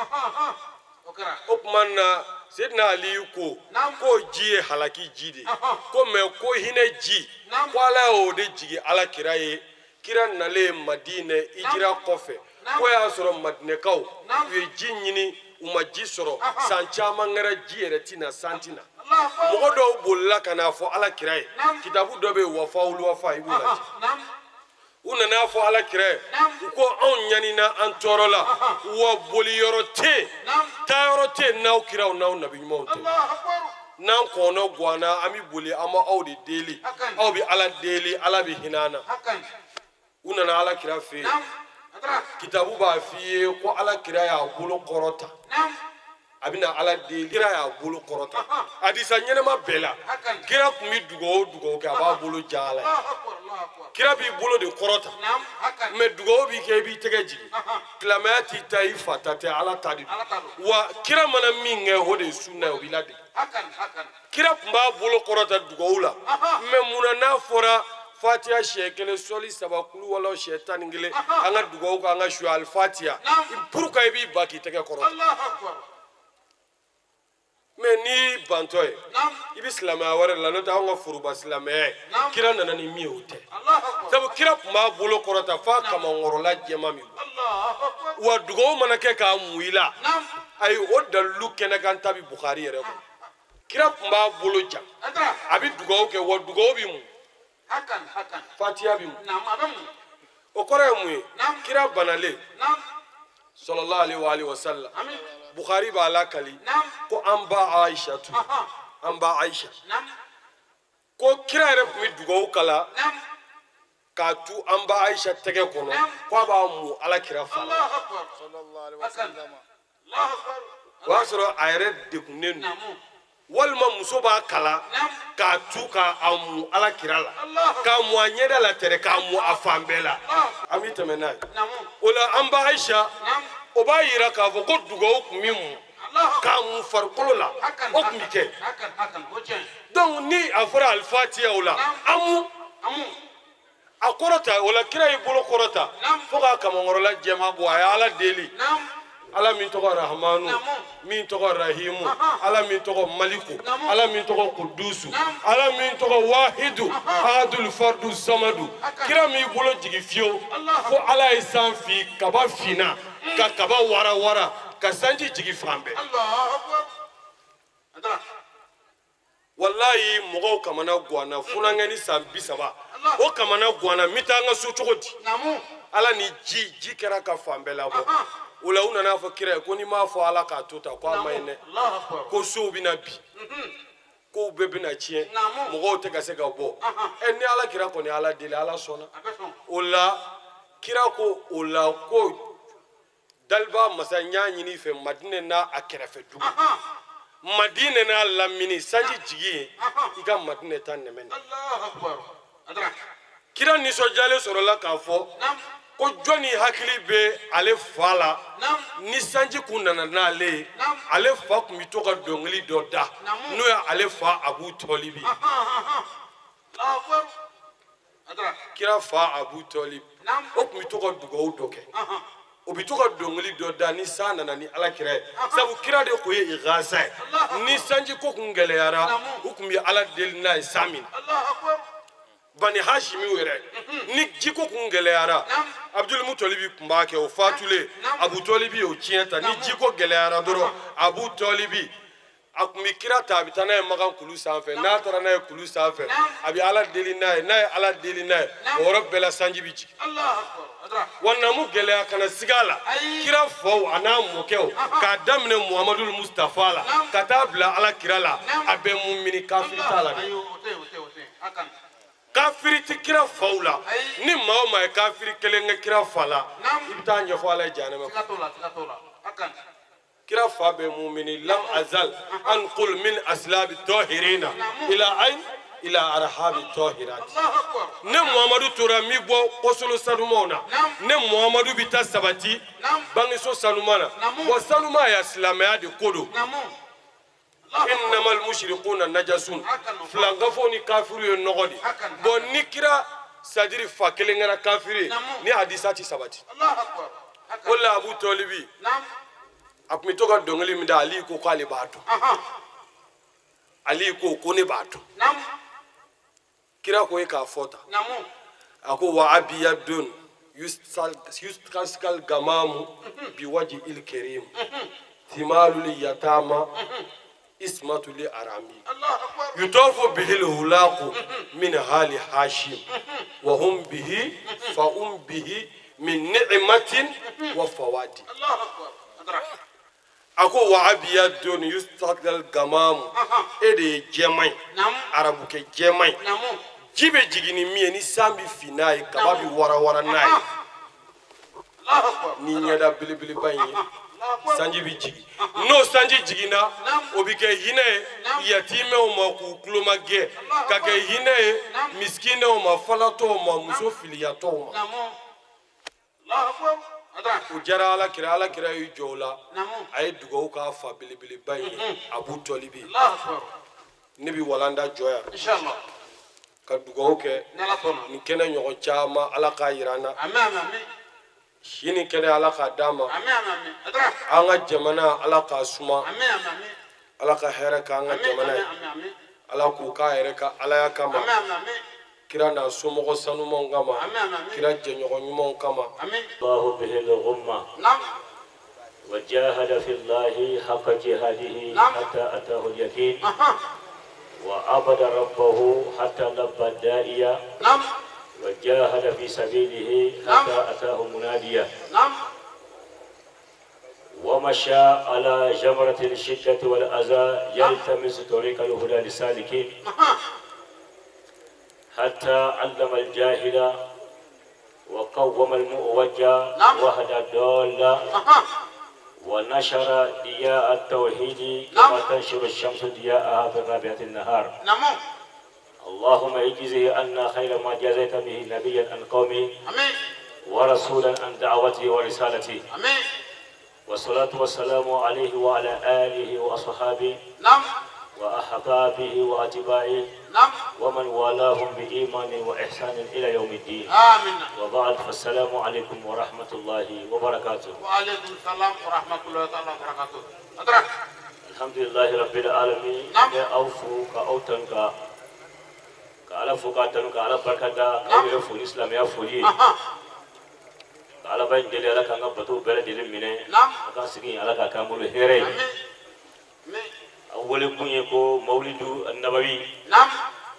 O tuma na Seydina Ali ko k'o ji ye halaki ji de ye, ko mɛ ko hinɛ ji, ko Ala y'o de jigin Ala kira ye. Kira nalen Madinɛ hijira kɔfɛ, ko y'a sɔrɔ Madinɛkaw u ye ji ɲini, u ma ji sɔrɔ, san caman kɛra ji yɛrɛ ti na, san ti na. Mɔgɔ dɔw bolila ka n'a fɔ Ala kira ye, kitabu dɔ bɛ yen Wafawul Wafa, i b'o lajɛ. U nana fɔ Ala kira ye, u ko anw ɲanina, an tɔɔrɔ la, wa boli yɔrɔ tɛ yen, taayɔrɔ tɛ yen n'aw kiraw n'aw nabi ɲumanw tɛ. N'an kɔnɔ ganna, an bɛ boli, an b'aw de deli, aw bɛ Ala deli, Ala bɛ hinɛ an na. U nana Ala kira fɛ yen, kitabu b'a f'i ye ko Ala kira y'a bolo kɔrɔta, a bɛna Ala deli, kira y'a bolo kɔrɔta. Hadisa ɲɛnɛma bɛɛ la, kira tun bɛ dugawu o dugawu kɛ, a b'a bolo ja Ala ye. Kira b'i bolo de kɔrɔta, mɛ dugawu b'i kɛ, i b'i tɛgɛ jigin. Silamɛya t'i ta, i fa ta tɛ, Ala ta de don. Wa kira mana min kɛ, o de ye sunna ye, o b'i ladege. Kira tun b'a bolo kɔrɔta dugawu la, mɛ munna n'a fɔra Fatiha siɲɛ kelen, sɔli saba, kulu wala siɲɛ 11, an ka dugawu kɛ, an ka su alifatiha, pourquoi i b'i ba k'i tɛgɛ kɔrɔta? Mɛ n'i bantɔ ye, i bɛ silamɛya wɛrɛ la, n'o tɛ anw ka foroba silamɛya ye, kira nana ni min ye o tɛ. Sabu kira tun b'a bolo kɔrɔta f'a kamankɔrɔla jɛman min bɔ. Wa dugawu mana kɛ k'a mun i la, ayi o dalilu kɛnɛ kan ta bɛ Bukari yɛrɛ kɔnɔ. Kira tun b'a bolo ja, a bɛ dugawu kɛ, wa dugawu bɛ mun. Fatiha bɛ mun. O kɔrɔ ye mun ye? Kira banalen sallallahu alaihi wa sallam, Bukhari b'a lakali ko an ba Aisha tu, an ba Aisha ko kira yɛrɛ tun bɛ dugawu kala k'a tu an ba Aisha tɛgɛ kɔnɔ, k'a b'a mun Ala kira fa la. O y'a sɔrɔ a yɛrɛ degunnen don, walima muso b'a kala k'a tu k'a mun Ala kira la, k'a mun a ɲɛda la tɛrɛ, k'a mun a fan bɛɛ la. An bɛ tɛmɛ n'a ye. O la an ba Aisha, o b'a yira k'a fɔ ko dugawu tun bɛ mun. K'a mun farikolo la o tun bɛ kɛ donc ni a fɔra alifatiya o la amu a kɔrɔta o la kira y'i bolo kɔrɔta fo k'a kamankɔrɔla jɛman bɔ a ye ala deli ala min tɔgɔ rahamanu min tɔgɔ rahimu ala min tɔgɔ maliku ala min tɔgɔ kudusu ala min tɔgɔ wahidu ahadul fardu samadu kira min bolo jigin fiyewu fo ala ye san fin kaba finna ka kaba wara wara ka sanji jigin fan bɛɛ walayi mɔgɔw kamana guwanna funankɛ ni san 30 o kamana guwanna n bɛ taa n ka so cogo di ala ni ji ji kɛra ka fan bɛɛ labɔ o la u nana fɔ kira ye ko n'i m'a fɔ ala k'a to tan ko a ma ɲi dɛ ko sow bɛna bin kow bɛɛ bɛna tiɲɛ mɔgɔw tɛ ka se ka bɔ ɛ ni ala kira kɔni ala deli ala sɔnna o la kira ko o la ko daliba masa n y'a ɲini i fɛ Madinɛ n'a a kɛrɛfɛ dugu Madinɛ n'a lamini sanji jigin yen i ka Madinɛ ta nɛmɛ na kira nisɔndiyalen sɔrɔla k'a fɔ ko jɔnni hakili bɛ ale fa la ni sanji kun nana n'ale ye ale fa tun bɛ to ka dɔnkili dɔ da n'o ye ale fa Abu Tɔlibi kira fa Abu Tɔlibi o tun bɛ to ka dugawu dɔ kɛ o bɛ to ka dɔnkili dɔ da ni san nana ni ala kira ye sabu kira de kun ye igaza ye ni sanji ko kun gɛlɛyara u tun bɛ ala deli n'a ye san min bani hashimiw yɛrɛ ni jiko kun gɛlɛyara Abdul Mutalibi kun b'a kɛ o fatulen Abu Tɔlibi y'o tiɲɛ ta ni jiko gɛlɛyara dɔrɔn Abu Tɔlibi a kun bɛ kira ta a bɛ taa n'a ye Makan kulu sanfɛ n'a taara n'a ye kulu sanfɛ a bɛ ala deli n'a ye n'a ye ala deli n'a ye o yɔrɔ bɛɛ la sanji bɛ jigin wa namu gɛlɛya kana siga a la kira faw a n'a mɔkɛw k'a daminɛ Muhamadu Mustafa la ka taa bila ala kira la a bɛ mun mini kafiri t'a la dɛ kafiri ti kira faw la ni maa o maa ye kafiri kelen kɛ kira fa la i bɛ taa ɲɛfɔ ala ye jahanama kira fa bɛ mumini lam azal an qul min aslabi tahirina ila ayn ila arhabi tahirat ne Muhamadu tora mi bɔ kɔsolo sanumaw na ne Muhamadu bɛ taa sabati bangeso sanuma na wa sanuma ya silamɛya de ko don innamal mushrikuna najasun filankafo ni kafiru ye nɔgɔ de bon ni kira sadiri fa kelen kɛra kafiri ni hadisa ti sabati o la Abu Tɔlibi a tun bɛ to ka dɔnkili min da Ali ko k'ale b'a dɔn Ali ko ko ne b'a dɔn kira ko e k'a fɔ tan a ko wa abiyadun yustaskal gamamu biwaji il kerim timalul yatama ismatu li arami yutofu bihi lhulaqu min hali hashim wa hum bihi fa um bihi min ni'matin wa fawadi a ko wa abiyadun yustaskal gamamu e de ye jɛman ye arabukɛ jɛman ye ji bɛ jigin ni min ye ni san bɛ fin n'a ye kaba bɛ warawara n'a ye ni ɲɛda belebeleba in ye sanji bɛ jigin n'o sanji jiginna o bɛ kɛ hinɛ ye yatimɛw ma k'u tulo magɛn ka kɛ hinɛ ye misikinɛw ma falatɔw ma muso filiyatɔw ma o diyara ala kira ala kira y'i jɔ o la a ye dugawu k'a fa belebeleba in ye Abu Tɔlibi ne bɛ walanda jɔ yan ka dugawu kɛ nin kɛnɛ ɲɔgɔn caman ala k'a yira an na sini kɛnɛ ala k'a d'an ma an ka jamana ala k'a suma ala ka hɛrɛ k'an ka jamana ye ala k'u k'a yɛrɛ ka alaya kama kira n'a somɔgɔ sanumanw kama kira jɛɲɔgɔn ɲumanw kama. Allahu bihi al-ghumma wa jahada fi Allahi haqqa jihadihi hatta atahu al-yaqin wa abada rabbahu hatta labba da'iya وجاهد في سبيله حتى أتاه مناديا ومشى على جمرة الشدة والأذى يلتمس طريق الهدى للسالكين حتى علم الجاهل وقوم المؤوج وهدى الضال ونشر ضياء التوحيد كما تنشر الشمس ضياءها في رابعة النهار. اللهم اجزه عنا خير ما جزيت به نبيا عن قومه ورسولا عن دعوته ورسالته. والصلاة والسلام عليه وعلى آله وأصحابه نعم وأحبابه وأتباعه نعم ومن والاهم بإيمان وإحسان إلى يوم الدين. آمين. وبعد، فالسلام عليكم ورحمة الله وبركاته. وعليكم السلام ورحمة الله تعالى وبركاته. أدرك. الحمد لله رب العالمين. نعم. أوفو كأوتنك كعلى فوقاتنك على بركة كأو يفو الإسلام يفولي. على بين دليل على كان بتو بلد دليل منه. نعم. أكاسكين على كامل هيري. أول كونيكو مولد النبوي. نعم.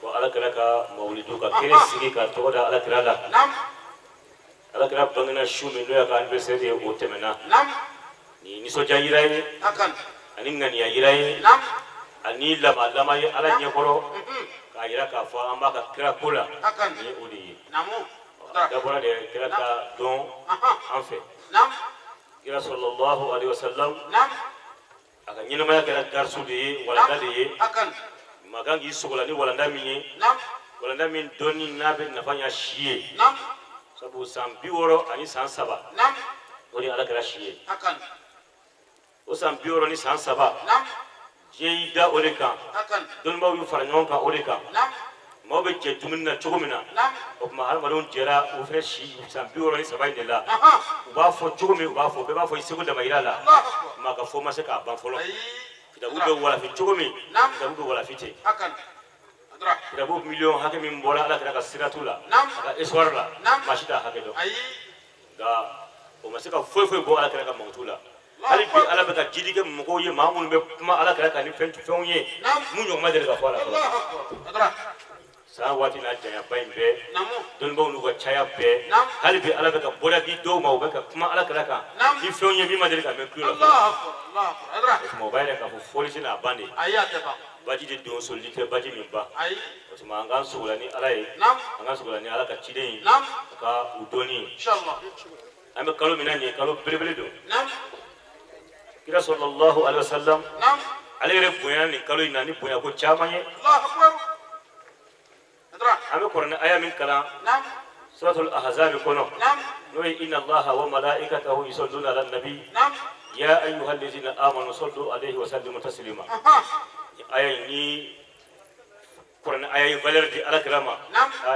وعلى كلاك مولدك كيرسيكي كتودا على كلالا. نعم. على كلا بعنا شو من لويا كان بسري أوتمنا. نعم. نيسو جايراي. أكن. أني نانيا يراي. نعم. أني لما لما على نيكورو. كايرا كفا أما كلا كولا. أكن. ني أودي. نعم. D'abord les kira don en fait. Naam. Kira sallallahu alaihi wasallam. Naam. Aka ɲɛnamaya kɛra darisu de ye, walanda de ye. Akan. Maa kan k'i sogola ni walanda min ye. Naam. Walanda min dɔnni n'a bɛ nafa ɲɛ si ye. Naam. Sabu san 63. Naam. O de Ala kɛra si ye. Akan. O san 63. Naam. Diɲɛ y'i da o de kan. Akan. Dɔnnibaaw y'u fara ɲɔgɔn kan o de kan. Naam. Maaw bɛ jɛ dumuni na cogo min na. Naam. O tuma hadamadenw jɛra o fɛnɛ si san 63 in de la. U b'a fɔ cogo min, u b'a fɔ bɛɛ b'a fɔ i seko damayira la. Maa ka fɔ ma se k'a ban fɔlɔ. Kitabu bɛ walafi cogo min, kitabu bɛ walafi ten. Kitabu miliyɔn hakɛ min bɔra Ala kira ka siratu la, a ka histoire la, maa si t'a hakɛ dɔn. Nka o ma se ka foyi foyi bɔ Ala kira ka mankutu la. Hali bi Ala bɛ ka jidi kɛ mɔgɔw ye, maa minnu bɛ kuma Ala kira kan ni fɛnw ye, mun ɲɔgɔn ma deli ka fɔ a la fɔlɔ. San waati n'a janyaba in bɛɛ, dɔnnibaaw n'u ka caya bɛɛ, hali bi Ala bɛ ka bɔda di dɔw ma, u bɛ ka kuma Ala kira kan ni fɛnw ye min ma deli ka mɛn tulo la fɔlɔ. O tuma o b'a yira k'a fɔ fɔli tɛna ban de. Baji de don solili tɛ baji min ban. O tuma an k'an sogola ni Ala ye, an k'an sogola ni Ala ka ciden ye, a ka u dɔnni ye. An bɛ kalo min na nin ye, kalo belebele don. Kira sallallahu alaihi wasallam, ale yɛrɛ bonyana nin kalo in na ni bonyako caman ye. An bɛ kuranɛ aya min kalan suratul ahzab kɔnɔ, n'o ye inna allaha wa malaikatahu yusalluna ala nabi ya ayyuhallazina amanu sallu alayhi wa sallimu taslima. Ni aya in ni kuranɛ aya ye valeur di Ala kira ma,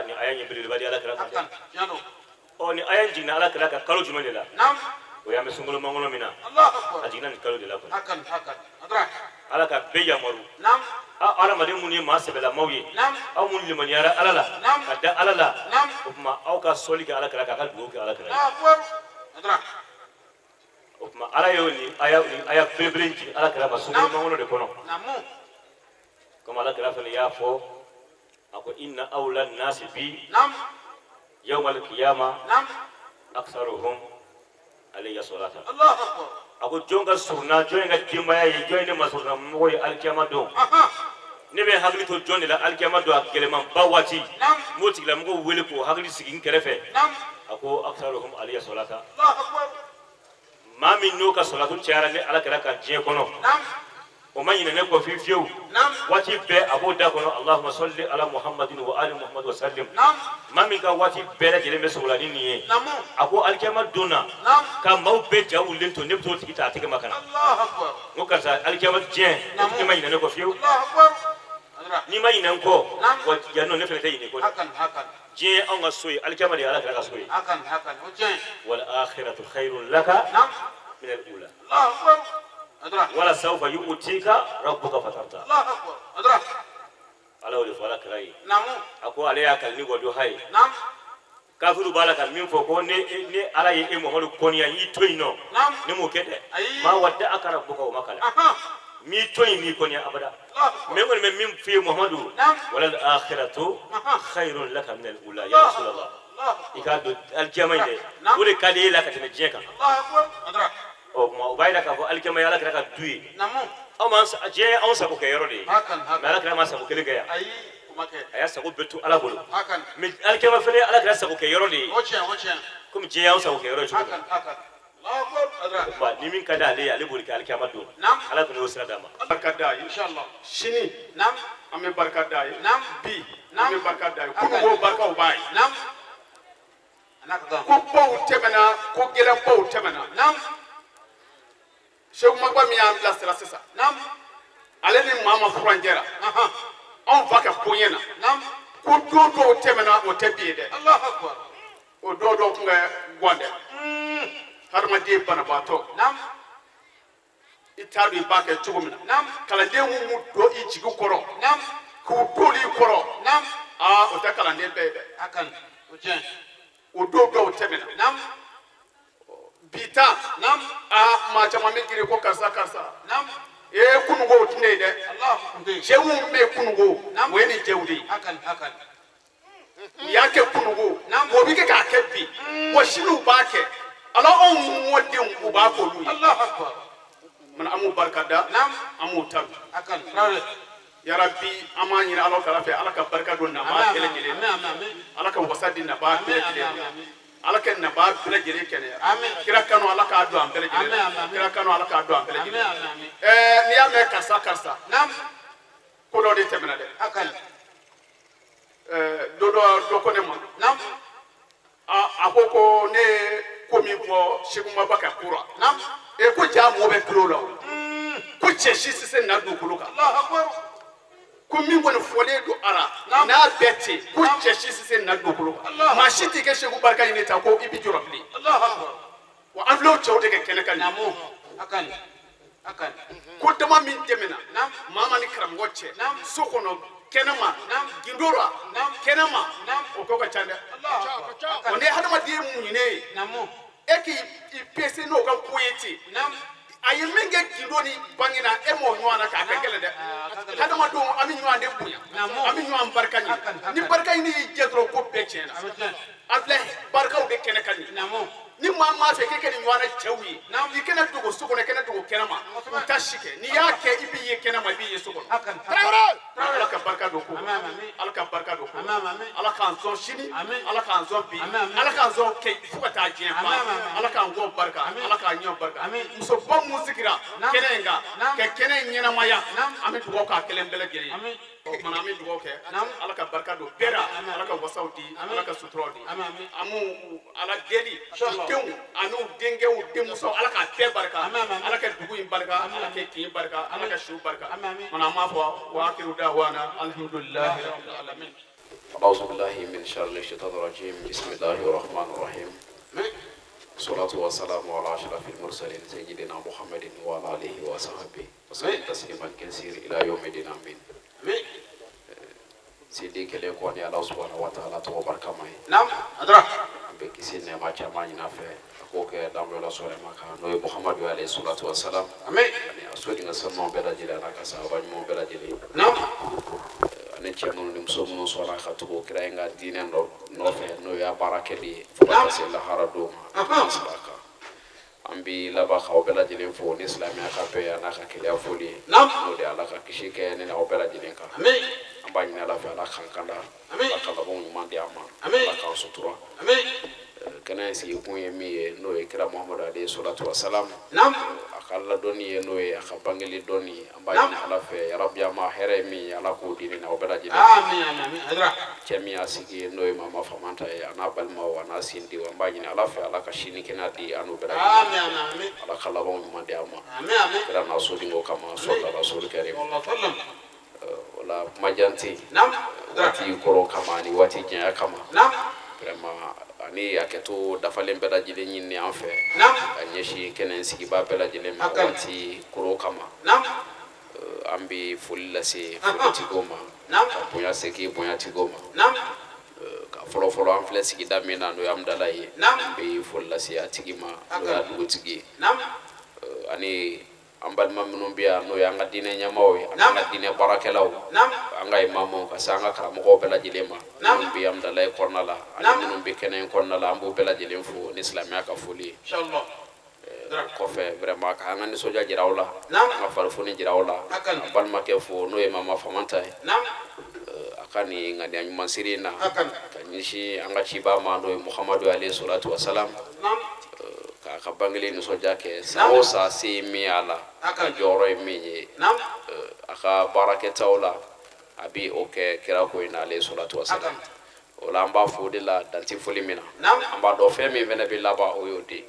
ni aya in ye belebeleba di Ala kira ma. Ɔ ni aya in jiginna Ala kira kan kalo jumɛn de la? O y'an bɛ sunkalo makɔnɔ min na, a jiginna nin kalo de la kɔni. Ala ka bɛɛ yamaru. Aw hadamaden minnu ye maa sɛbɛlamaw ye, aw minnu limaniyara Ala la, ka da Ala la, o tuma aw ka sɔli kɛ Ala kira kan, a ka dugawu kɛ Ala kira ye. O tuma Ala y'o nin aya belebele in jigin Ala kira ma sunkalo makɔnɔ de kɔnɔ. Komi Ala kira fana y'a fɔ, a ko inna awla nasi bi yawmal qiyama aksaruhum alayya salata. A ko jɔn ka surunna, jɔn ye ka denbaya ye, jɔn ye ne masurunna mɔgɔ ye alikiyama don. Ne bɛ hakili to jɔn de la alikiyama don a gɛlɛmanba waati. N b'o tigilamɔgɔw wele k'o hakili sigi n kɛrɛfɛ. A ko aksaruhum alayya salata. Maa min n'o ka salatu cayara ne Ala kira kan diɲɛ kɔnɔ, o ma ɲinɛ ne kɔ fiyewu fiyewu. Waati bɛɛ a b'o da kɔnɔ Allahumma salli ala Muhammadin wa ali Muhammad wa sallim. Maa min ka waati bɛɛ lajɛlen bɛ sogola ni nin ye, a ko alikiyama don na ka maaw bɛɛ ja wulilen to, ne bɛ t'o tigi ta a tɛgɛ ma ka na. N ko karisa alikiyama diɲɛ, o tigi ma ɲinɛ ne kɔ fiyewu. N'i ma ɲinɛ n kɔ, wa yan nɔ ne fana tɛ ɲinɛ i kɔ dɛ. Diɲɛ ye anw ka so ye, alikiyama de ye Ala kira ka so ye. Wal akhiratu khayrun laka min al ula. Wala sawfa yu'tika rabbuka fatarda. Ala y'o de fɔ Ala kira ye. A ko ale y'a kali ni waduha ye. Kafiru b'a la ka min fɔ ko ne Ala ye e Muhamadu kɔniya n y'i to yen nɔ, ne m'o kɛ dɛ. Ma wadda'aka rabbuka wa ma qala. N m'i to yen m'i kɔniya abada. Mais n kɔni bɛ min f'i ye Muhamadu, walal akhiratu khayrun laka min al ula ya Rasulallah. I k'a don alikiyama in dɛ, o de ka di e la ka tɛmɛ diɲɛ kan. O tuma o b'a yira k'a fɔ alikiyama ye Ala kira ka du ye. Aw ma diɲɛ ye anw sago kɛ yɔrɔ de ye, mais Ala kira ma sago kelen kɛ yan. A y'a sago bɛɛ to Ala bolo. Mais alikiyama fana ye Ala kira sago kɛ yɔrɔ de ye. Komi diɲɛ y'anw sago kɛ yɔrɔ ye cogo min. O tuma ni min ka di ale ye, ale b'o de kɛ alikiyama don. Ala kɔni y'o sira d'a ma. Barika d'a ye. Sini an bɛ barika d'a ye. Bi an bɛ barika d'a ye. Kununko barikaw b'a ye. Ko baw tɛmɛna, ko gɛlɛnbaw tɛmɛna. Seku Maba min y'an bilasira sisan ale ni maa ma furancɛ la anw fa ka koɲɛ na ko don dɔw tɛmɛna o tɛ bi ye dɛ o dɔw dɔw tun ka gan dɛ hadamaden banabaatɔ i t'a dɔn i b'a kɛ cogo min na kalanden mun m'u don i jigi kɔrɔ k'u t'olu kɔrɔ aa o tɛ kalanden bɛɛ ye dɛ o dɔw dɔw tɛmɛna bi ta aa maa caman bɛ girin ko karisa karisa ee kununko o tɛ ne ye dɛ cɛ mun bɛ yen kununko o ye nin cɛw de ye u y'a kɛ kununko o bɛ kɛ k'a kɛ bi wa sini u b'a kɛ ala anw mɔdenw u b'a k'olu ye mana an b'u barika da an b'u tanu yarabi an b'a ɲini Ala taala fɛ Ala ka barika don nabaa bɛɛ lajɛlen Ala ka wasa di nabaa bɛɛ lajɛlen Ala ka nabaa bɛɛ lajɛlen kɛnɛya kira kanu Ala k'a don an bɛɛ lajɛlen kira kanu Ala k'a don an bɛɛ lajɛlen n'i y'a mɛn karisa karisa ko dɔ de tɛmɛna dɛ don dɔ dɔ ko ne ma a ko ko ne ye ko min fɔ Seku Maba ka ko la ko ja mɔgɔ bɛ tulo la o ko cɛ si tɛ se na dugukolo kan ko min kɔni fɔlen don a la n'a bɛɛ ten ko cɛ si tɛ se na dugukolo kan maa si t'i kɛ Seku barika ɲini ta ko i bɛ jɔrɔ bilen wa an filɛ o cɛw de kɛ kɛnɛ kan nin ko dama min tɛmɛna maa ma ni karamɔgɔ cɛ so kɔnɔ kɛnɛma gindo la kɛnɛma o ko ka ca dɛ wa ni hadamaden muɲunen ye e k'i pese n'o ka ko ye ten a ye min kɛ gindo ni bange na e m'o ɲɔgɔn na k'a kɛ gɛlɛn dɛ hadamadenw an bɛ ɲɔgɔn de bonya an bɛ ɲɔgɔn barika ɲini ni barika ɲini y'i jɛ dɔrɔn ko bɛɛ tiɲɛna an filɛ barikaw de kɛnɛ kan nin ni maa maa fɛ k'e kɛ nin ɲɔgɔnna cɛw ye i kana dogo so kɔnɔ i kana dogo kɛnɛma u ta si kɛ n'i y'a kɛ i b'i ye kɛnɛma i b'i ye so kɔnɔ Ala ka barika don ko Ala ka barika don ko Ala k'an sɔn sini Ala k'an sɔn bi Ala k'an sɔn kɛ fo ka taa diɲɛ ban Ala k'an kɔ barika Ala k'an ɲɛ barika musoba mun sigira kɛnɛ in kan ka kɛnɛ in ɲɛnamaya an bɛ dugawu k'a kelen bɛɛ lajɛlen ye o kumana an bɛ dugawu kɛ Ala ka barika don bɛɛ la Ala ka wasaw di Ala ka suturaw di an b'u Ala deli denw ani denkɛw denmusow Ala k'a bɛɛ barika Ala ka dugu in barika Ala ka kin barika Ala ka siw barika mana an b'a fɔ wa akiru da'wana alhamdulillahi rabbil alamin. أعوذ بالله من شر الشيطان الرجيم بسم الله الرحمن الرحيم الصلاة والسلام على أشرف المرسلين سيدنا محمد وعلى آله وصحبه وسلم تسليما كثيرا إلى يوم الدين آمين. Sidi kelen ko ni Ala subhanahu wa ta'ala tɔgɔ barikama ye. An bɛ kisi nɛɛma caman ɲini a fɛ a k'o kɛ danbɛlɛ sɔrɔ ma kan n'o ye Muhamadu alayhi salatu wa salam. Ani a soden ka sanuw bɛɛ lajɛlen a n'a ka sahaba ɲumanw bɛɛ lajɛlen. Ani cɛ minnu ni muso minnu sɔnna ka tugu kira in ka diinɛ nɔfɛ n'o y'a baara kɛli ye fo ka taa se lahara don ma sira kan. An bi laban k'aw bɛɛ lajɛlen fo ni silamɛya ka bɛn a n'a ka keleya foli ye n'o de ye Ala ka kisi kɛ ne n'aw bɛɛ lajɛlen kan. An b'a ɲini Ala fɛ Ala k'an kanda Ala ka labanw ɲuman di an ma Ala k'an sutura. Kɛnɛ in sigikun ye min ye n'o ye kira Muhamadu alayhi salatu wa salam a ka ladɔnni ye n'o ye a ka bangeli dɔnni ye an b'a ɲini Ala fɛ yarabi an ma hɛrɛ ye min ye Ala k'o di ne n'aw bɛɛ lajɛlen. Cɛ min y'a sigi n'o ye Mama Famanta ye a n'a balimaw a n'a sindiw an b'a ɲini Ala fɛ Ala ka sini kɛnɛya di an n'u bɛɛ lajɛlen Ala ka labanw ɲuman di an ma kira n'a sodenw kama sɔrɔ rasuli karim. O la kuma jan tɛ yen waati kɔrɔ kama ani waati janya kama vraiment ani hakɛto dafalen bɛɛ lajɛlen ɲini an fɛ ka ɲɛsin kɛnɛ sigibaa bɛɛ lajɛlen ma waati kɔrɔ kama an bɛ foli lase folitigiw ma ka bonya segin bonyatigiw ma ka fɔlɔ fɔlɔ an filɛ sigida min na n'o ye Amudala ye an bɛ foli lase a tigi ma n'o y'a dugutigi ye ani an balima minnu bɛ yan n'o y'an ka diinɛ ɲɛmaaw ye ani an ka diinɛ baarakɛlaw an ka imamuw ka se an ka karamɔgɔw bɛɛ lajɛlen ma minnu bɛ Amudala ye kɔnɔna la ani minnu bɛ kɛnɛ in kɔnɔna la an b'u bɛɛ lajɛlen fo ni silamɛya ka foli ye. Kɔfɛ vraiment k'an ka nisɔndiya jira aw la an ka farifoni jira aw la an balimakɛ fo n'o ye Mama Famanta ye a ka nin ŋaniya ɲuman siri in na ka ɲɛsin an ka cibaa ma n'o ye Muhamadu alayhi salatu wa salam k'a ka bangeli nisɔndiya kɛ san o san se ye min y'a la a jɔyɔrɔ ye min ye a ka baarakɛtaw la a bɛ o kɛ kira ko in na alayhi salatu wa salam. O la an b'a fo o de la danti foli min na an b'a dɔn fɛn min fana bɛ laban o y'o de ye.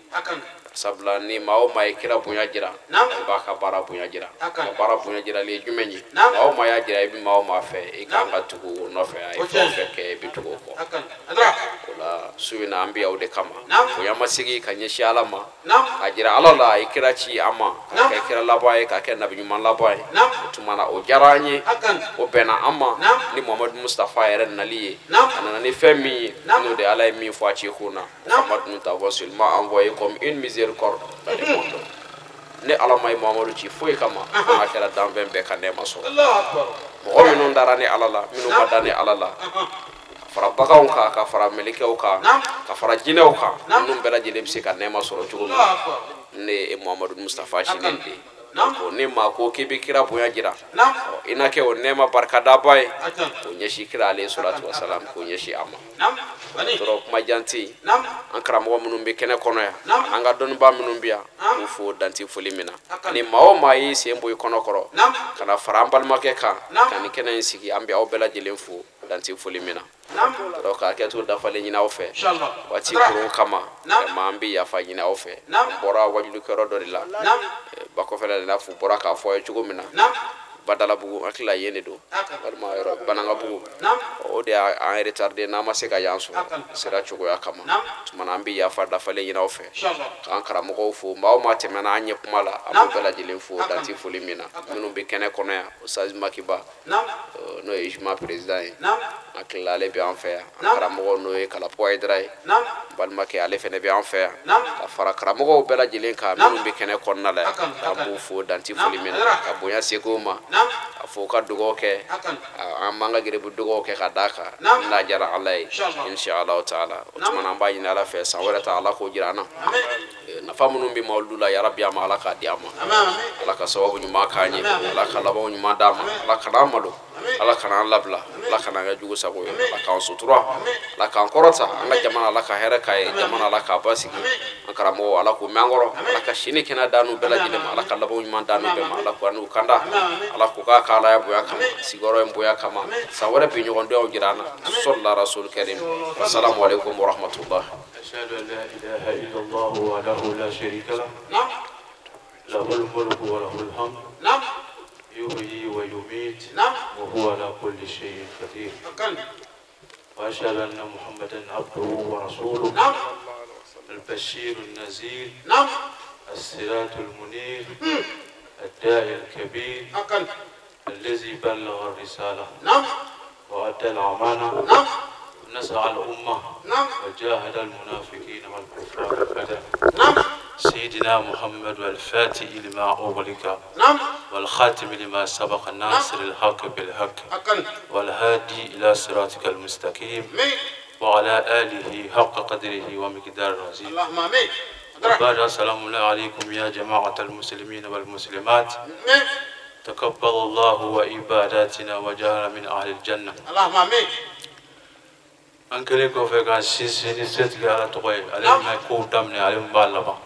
Sabula ni maa o maa ye kira bonya jira i b'a ka baara bonya jira ka baara bonya jirali ye jumɛn ye maa o maa y'a jira i bɛ maa o maa fɛ i kan ka tugu o nɔfɛ a ye fɛn o fɛn kɛ i bɛ tugu o kɔ o la su in na an bɛ yan o de kama bonya ma sigi ka ɲɛsin Ala ma k'a jira Ala la a ye kira ci an ma k'a kɛ kira laban ye k'a kɛ nabi ɲuman laban ye o tuma na o diyara an ye o bɛnna an ma ni Muhamadu Mustafa yɛrɛ nali ye a nana ni fɛn min ye n'o de Ala ye min fɔ a ci kun na Muhamadu nous t'avons seulement envoyé comme une miséricorde dans le monde. Ne Ala ma ye Muhamadu ci foyi kama fo n'a kɛra danfɛn bɛɛ ka nɛɛma sɔrɔ mɔgɔ minnu dara ni Ala la minnu ma da ni Ala la ka fara baganw kan ka fara mɛlɛkɛw kan ka fara jinɛw kan ninnu bɛɛ lajɛlen bɛ se ka nɛɛma sɔrɔ cogo min na ne ye Muhamadu Mustafa cinen de ye. Donc ni maa ko k'i bɛ kira bonya jira i na kɛ o nɛɛma barikadaba ye k'o ɲɛsin kira alayhi salatu wa salam k'o ɲɛsin a ma dɔrɔn kuma jan tɛ yen an karamɔgɔ minnu bɛ kɛnɛ kɔnɔ yan an ka dɔnnibaa minnu bɛ yan k'u fo danti foli min na ni maa o maa y'i sen bɔ i kɔnɔ kɔrɔ ka na fara an balimakɛ kan ka nin kɛnɛ in sigi an bɛ aw bɛɛ lajɛlen fo danti foli min na donc ka hakɛ to dafalen ɲini aw fɛ waati kurun kama vraiment an bɛ yafa ɲini aw fɛ an bɔra wajulikɛyɔrɔ dɔ de la bakɔfɛla de n'a fɔ bɔra k'a fɔ a ye cogo min na Badalabugu hakili la yen de don walima yɔrɔ Banankabugu o de y'an retardé n'an ma se ka yan sɔrɔ sira cogoya kama tuma na an bɛ yafa dafalen ɲini aw fɛ k'an karamɔgɔw fo maa o maa tɛmɛna an ɲɛ kuma la an b'u bɛɛ lajɛlen fo danti foli min na minnu bɛ kɛnɛ kɔnɔ yan Ustaz Makiba n'o ye IJMA président ye an tilala ale bɛ an fɛ yan an karamɔgɔ n'o ye Kalapo Hayidara ye n balimakɛ ale fana bɛ an fɛ yan ka fara karamɔgɔw bɛɛ lajɛlen kan minnu bɛ kɛnɛ kɔnɔna la yan an b'u fo danti foli min na ka bonya seko ma a fɔ ka dugawu kɛ an b'an ka geribu dugawu kɛ ka d'a kan n'a diyara Ala ye inshallah taala o tuma na an b'a ɲini Ala fɛ san wɛrɛ ta Ala k'o jira an na nafa minnu bɛ mawuludu la yarabi a ma Ala k'a di an ma Ala ka sababu ɲuman k'an ye Ala ka labanw ɲuman d'an ma Ala kana an malo Ala kana an labila Ala kana an kɛ jugu sago ye Ala k'an sutura Ala k'an kɔrɔta an ka jamana Ala ka hɛrɛ k'a ye jamana Ala k'a basigi an karamɔgɔ Ala k'u mɛn an kɔrɔ Ala ka sini kɛnɛ d'an n'u bɛɛ lajɛlen ma Ala ka labanw ɲuman d'an n'u bɛɛ ma Ala k'u n'u kanda Ala k'u k'a k'Ala ya bonya kama sigiyɔrɔ in bonya kama san wɛrɛ bi ɲɔgɔn jira an na sɔlila rasul karim assalamu alaikum wa rahmatullah. أشهد أن لا إله إلا الله وحده لا شريك له له الملك وله الحمد يحيي ويميت وهو على كل شيء قدير وأشهد أن محمدا عبده ورسوله البشير النذير السراج المنير الداعي الكبير الذي بلغ الرسالة وأدى الأمانة نصح الأمة وجاهد المنافقين والكفار أبدا سيدنا محمد والفاتح لما أغلق والخاتم لما سبق الناصر الحق بالحق والهادي إلى صراطك المستقيم وعلى آله حق قدره ومقداره العظيم. اللهم آمين. وبعد السلام عليكم يا جماعة المسلمين والمسلمات. تقبل الله وعباداتنا وجعلنا من أهل الجنة. اللهم آمين. An kɛlen kɔfɛ ka sinsin ni setigi Ala tɔgɔ ye ale min ma kow daminɛ ale min b'a laban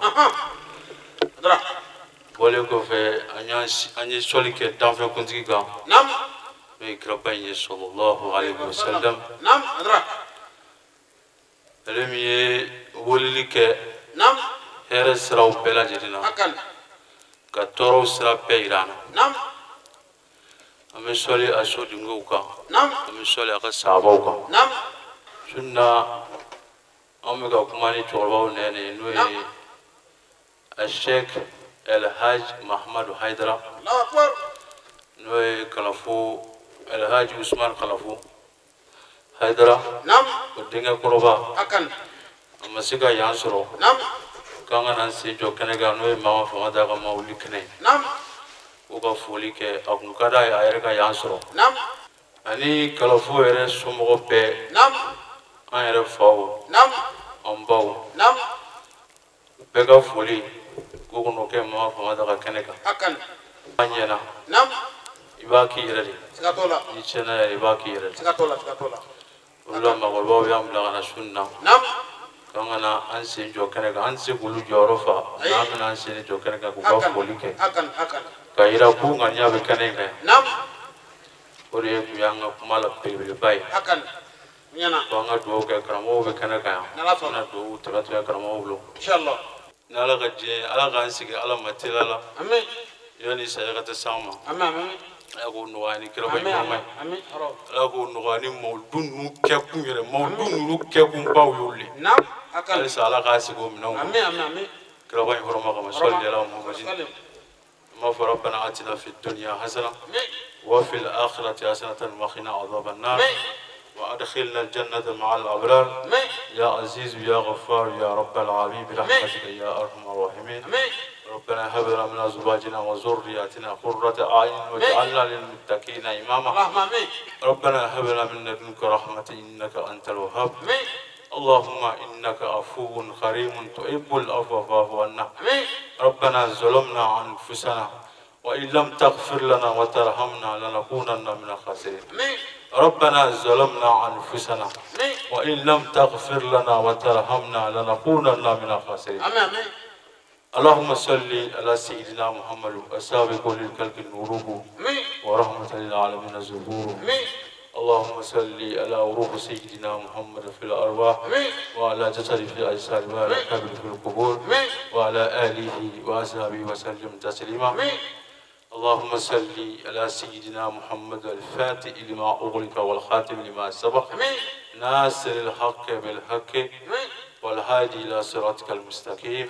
bɔlen kɔfɛ an ye sɔli kɛ danfɛnkuntigi kan n'o ye kiraba in ye sallallahu alayhi wa sallam ale min ye weleli kɛ hɛrɛ siraw bɛɛ lajɛlen na ka tɔɔrɔw sira bɛɛ yira an na an bɛ sɔli a sodenkow kan an bɛ sɔli a ka sahabaw kan. Sunna an bɛ ka kuma ni cɛkɔrɔbaw nɛni n'o ye Sheikh El Hadj Mahamadu Hayidara n'o ye Kalafo El Hadj Usman Kalafo Hayidara o denkɛ kɔrɔba a ma se ka yan sɔrɔ k'an ka na sen jɔ kɛnɛ kan n'o ye Mama Famanta ka mawuli kɛnɛ ye k'o ka foli kɛ a kun ka d'a ye a yɛrɛ ka yan sɔrɔ ani Kalafo yɛrɛ somɔgɔ bɛɛ an yɛrɛ faw an baw bɛɛ ka foli k'o kɔnɔ kɛ Mama Famanta ka kɛnɛ kan an ɲɛna i b'a k'i yɛrɛ de n'i tiɲɛna yɛrɛ i b'a k'i yɛrɛ de o de la maakɔrɔbaw y'an bila ka na su in na k'an ka na an sen jɔ kɛnɛ kan an tɛ se k'olu jɔyɔrɔ fa n'an bɛna an sen jɔ kɛnɛ kan k'u ka foli kɛ ka yira k'u ŋaniya bɛ kɛnɛ in kan yan o de tun y'an ka kuma la belebeleba ye. Ko an ka dugawu kɛ karamɔgɔw bɛ kɛnɛ kan yan an bɛna dugawu tɛmɛ karamɔgɔw bolo. Ni Ala ka diɲɛ ye, Ala k'an sigi Ala ma teliya la. Yanni saya ka taa s'an ma. Ala k'o nɔgɔya ni kiraba in hɔrɔma ye. Ala k'o nɔgɔya ni mawuludu ninnu kɛkun yɛrɛ, mawuludu ninnu kɛkunbaw y'olu le. Halisa Ala k'a sigi o minɛnw kɔnɔ. Kiraba in hɔrɔma kama, sɔli ala Muhammadin. An b'a fɔ rabbana atina fi dunya hasana wa fil akhirati hasanatan wa qina adhaban nar. وأدخلنا الجنة مع الأبرار يا عزيز يا غفار يا رب العالمين برحمتك يا أرحم الراحمين. ربنا هب لنا من أزواجنا وذرياتنا قرة أعين واجعلنا للمتقين إماما. ربنا هب لنا من لدنك رحمة إنك أنت الوهاب. اللهم إنك عفو كريم تحب العفو فاعف عنا. ربنا ظلمنا أنفسنا وإن لم تغفر لنا وترحمنا لنكونن من الخاسرين. ربنا ظلمنا أنفسنا وإن لم تغفر لنا وترحمنا لنكونن من الخاسرين. اللهم صل على سيدنا محمد السابق للخلق نوره ورحمة للعالمين ظهوره. اللهم صل على روح سيدنا محمد في الأرواح وعلى جسده في الأجساد وعلى قبره في القبور وعلى آله وأصحابه وسلم تسليما. اللهم صل على سيدنا محمد الفاتح لما أغلق والخاتم لما سبق ناصر الحق بالحق والهادي إلى صراطك المستقيم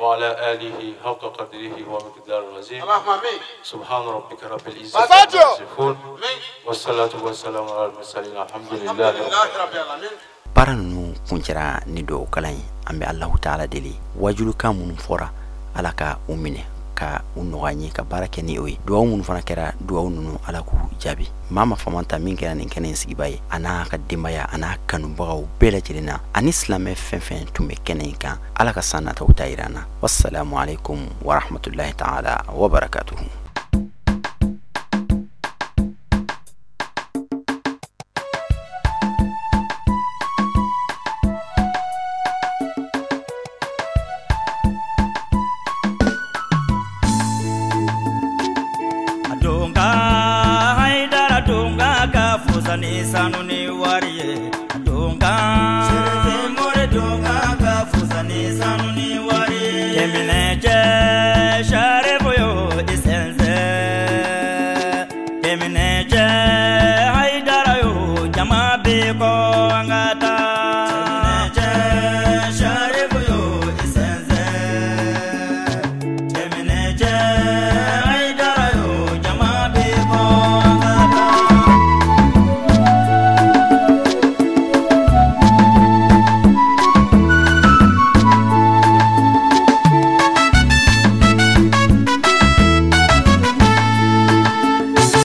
وعلى آله حق قدره ومقداره العظيم. سبحان ربك رب العزة عما يصفون والصلاة والسلام على المرسلين الحمد لله رب العالمين. Baara ninnu kuncɛra ni duwawu kalan ye. An bɛ Alahu taala deli wajulukan minnu fɔra Ala ka u minɛ ka u nɔgɔya n ye ka baara kɛ ni o ye. Duwawu minnu fana kɛra, duwawu ninnu Ala k'u jaabi. Maa ma faama ta min kɛra nin kɛnɛ in sigiba ye, a n'a ka denbaya, a n'a kanubagaw bɛɛ lajɛlen na, ani silamɛ fɛn fɛn tun bɛ kɛnɛ in kan, Ala ka san nataw ta yira an na. Wassalamu alaikum warahmatullahi taala wabarakatuhu. Sanu ni wari ye donga sere more donga ka fusa ni sanu ni wari ye. Kemine jɛ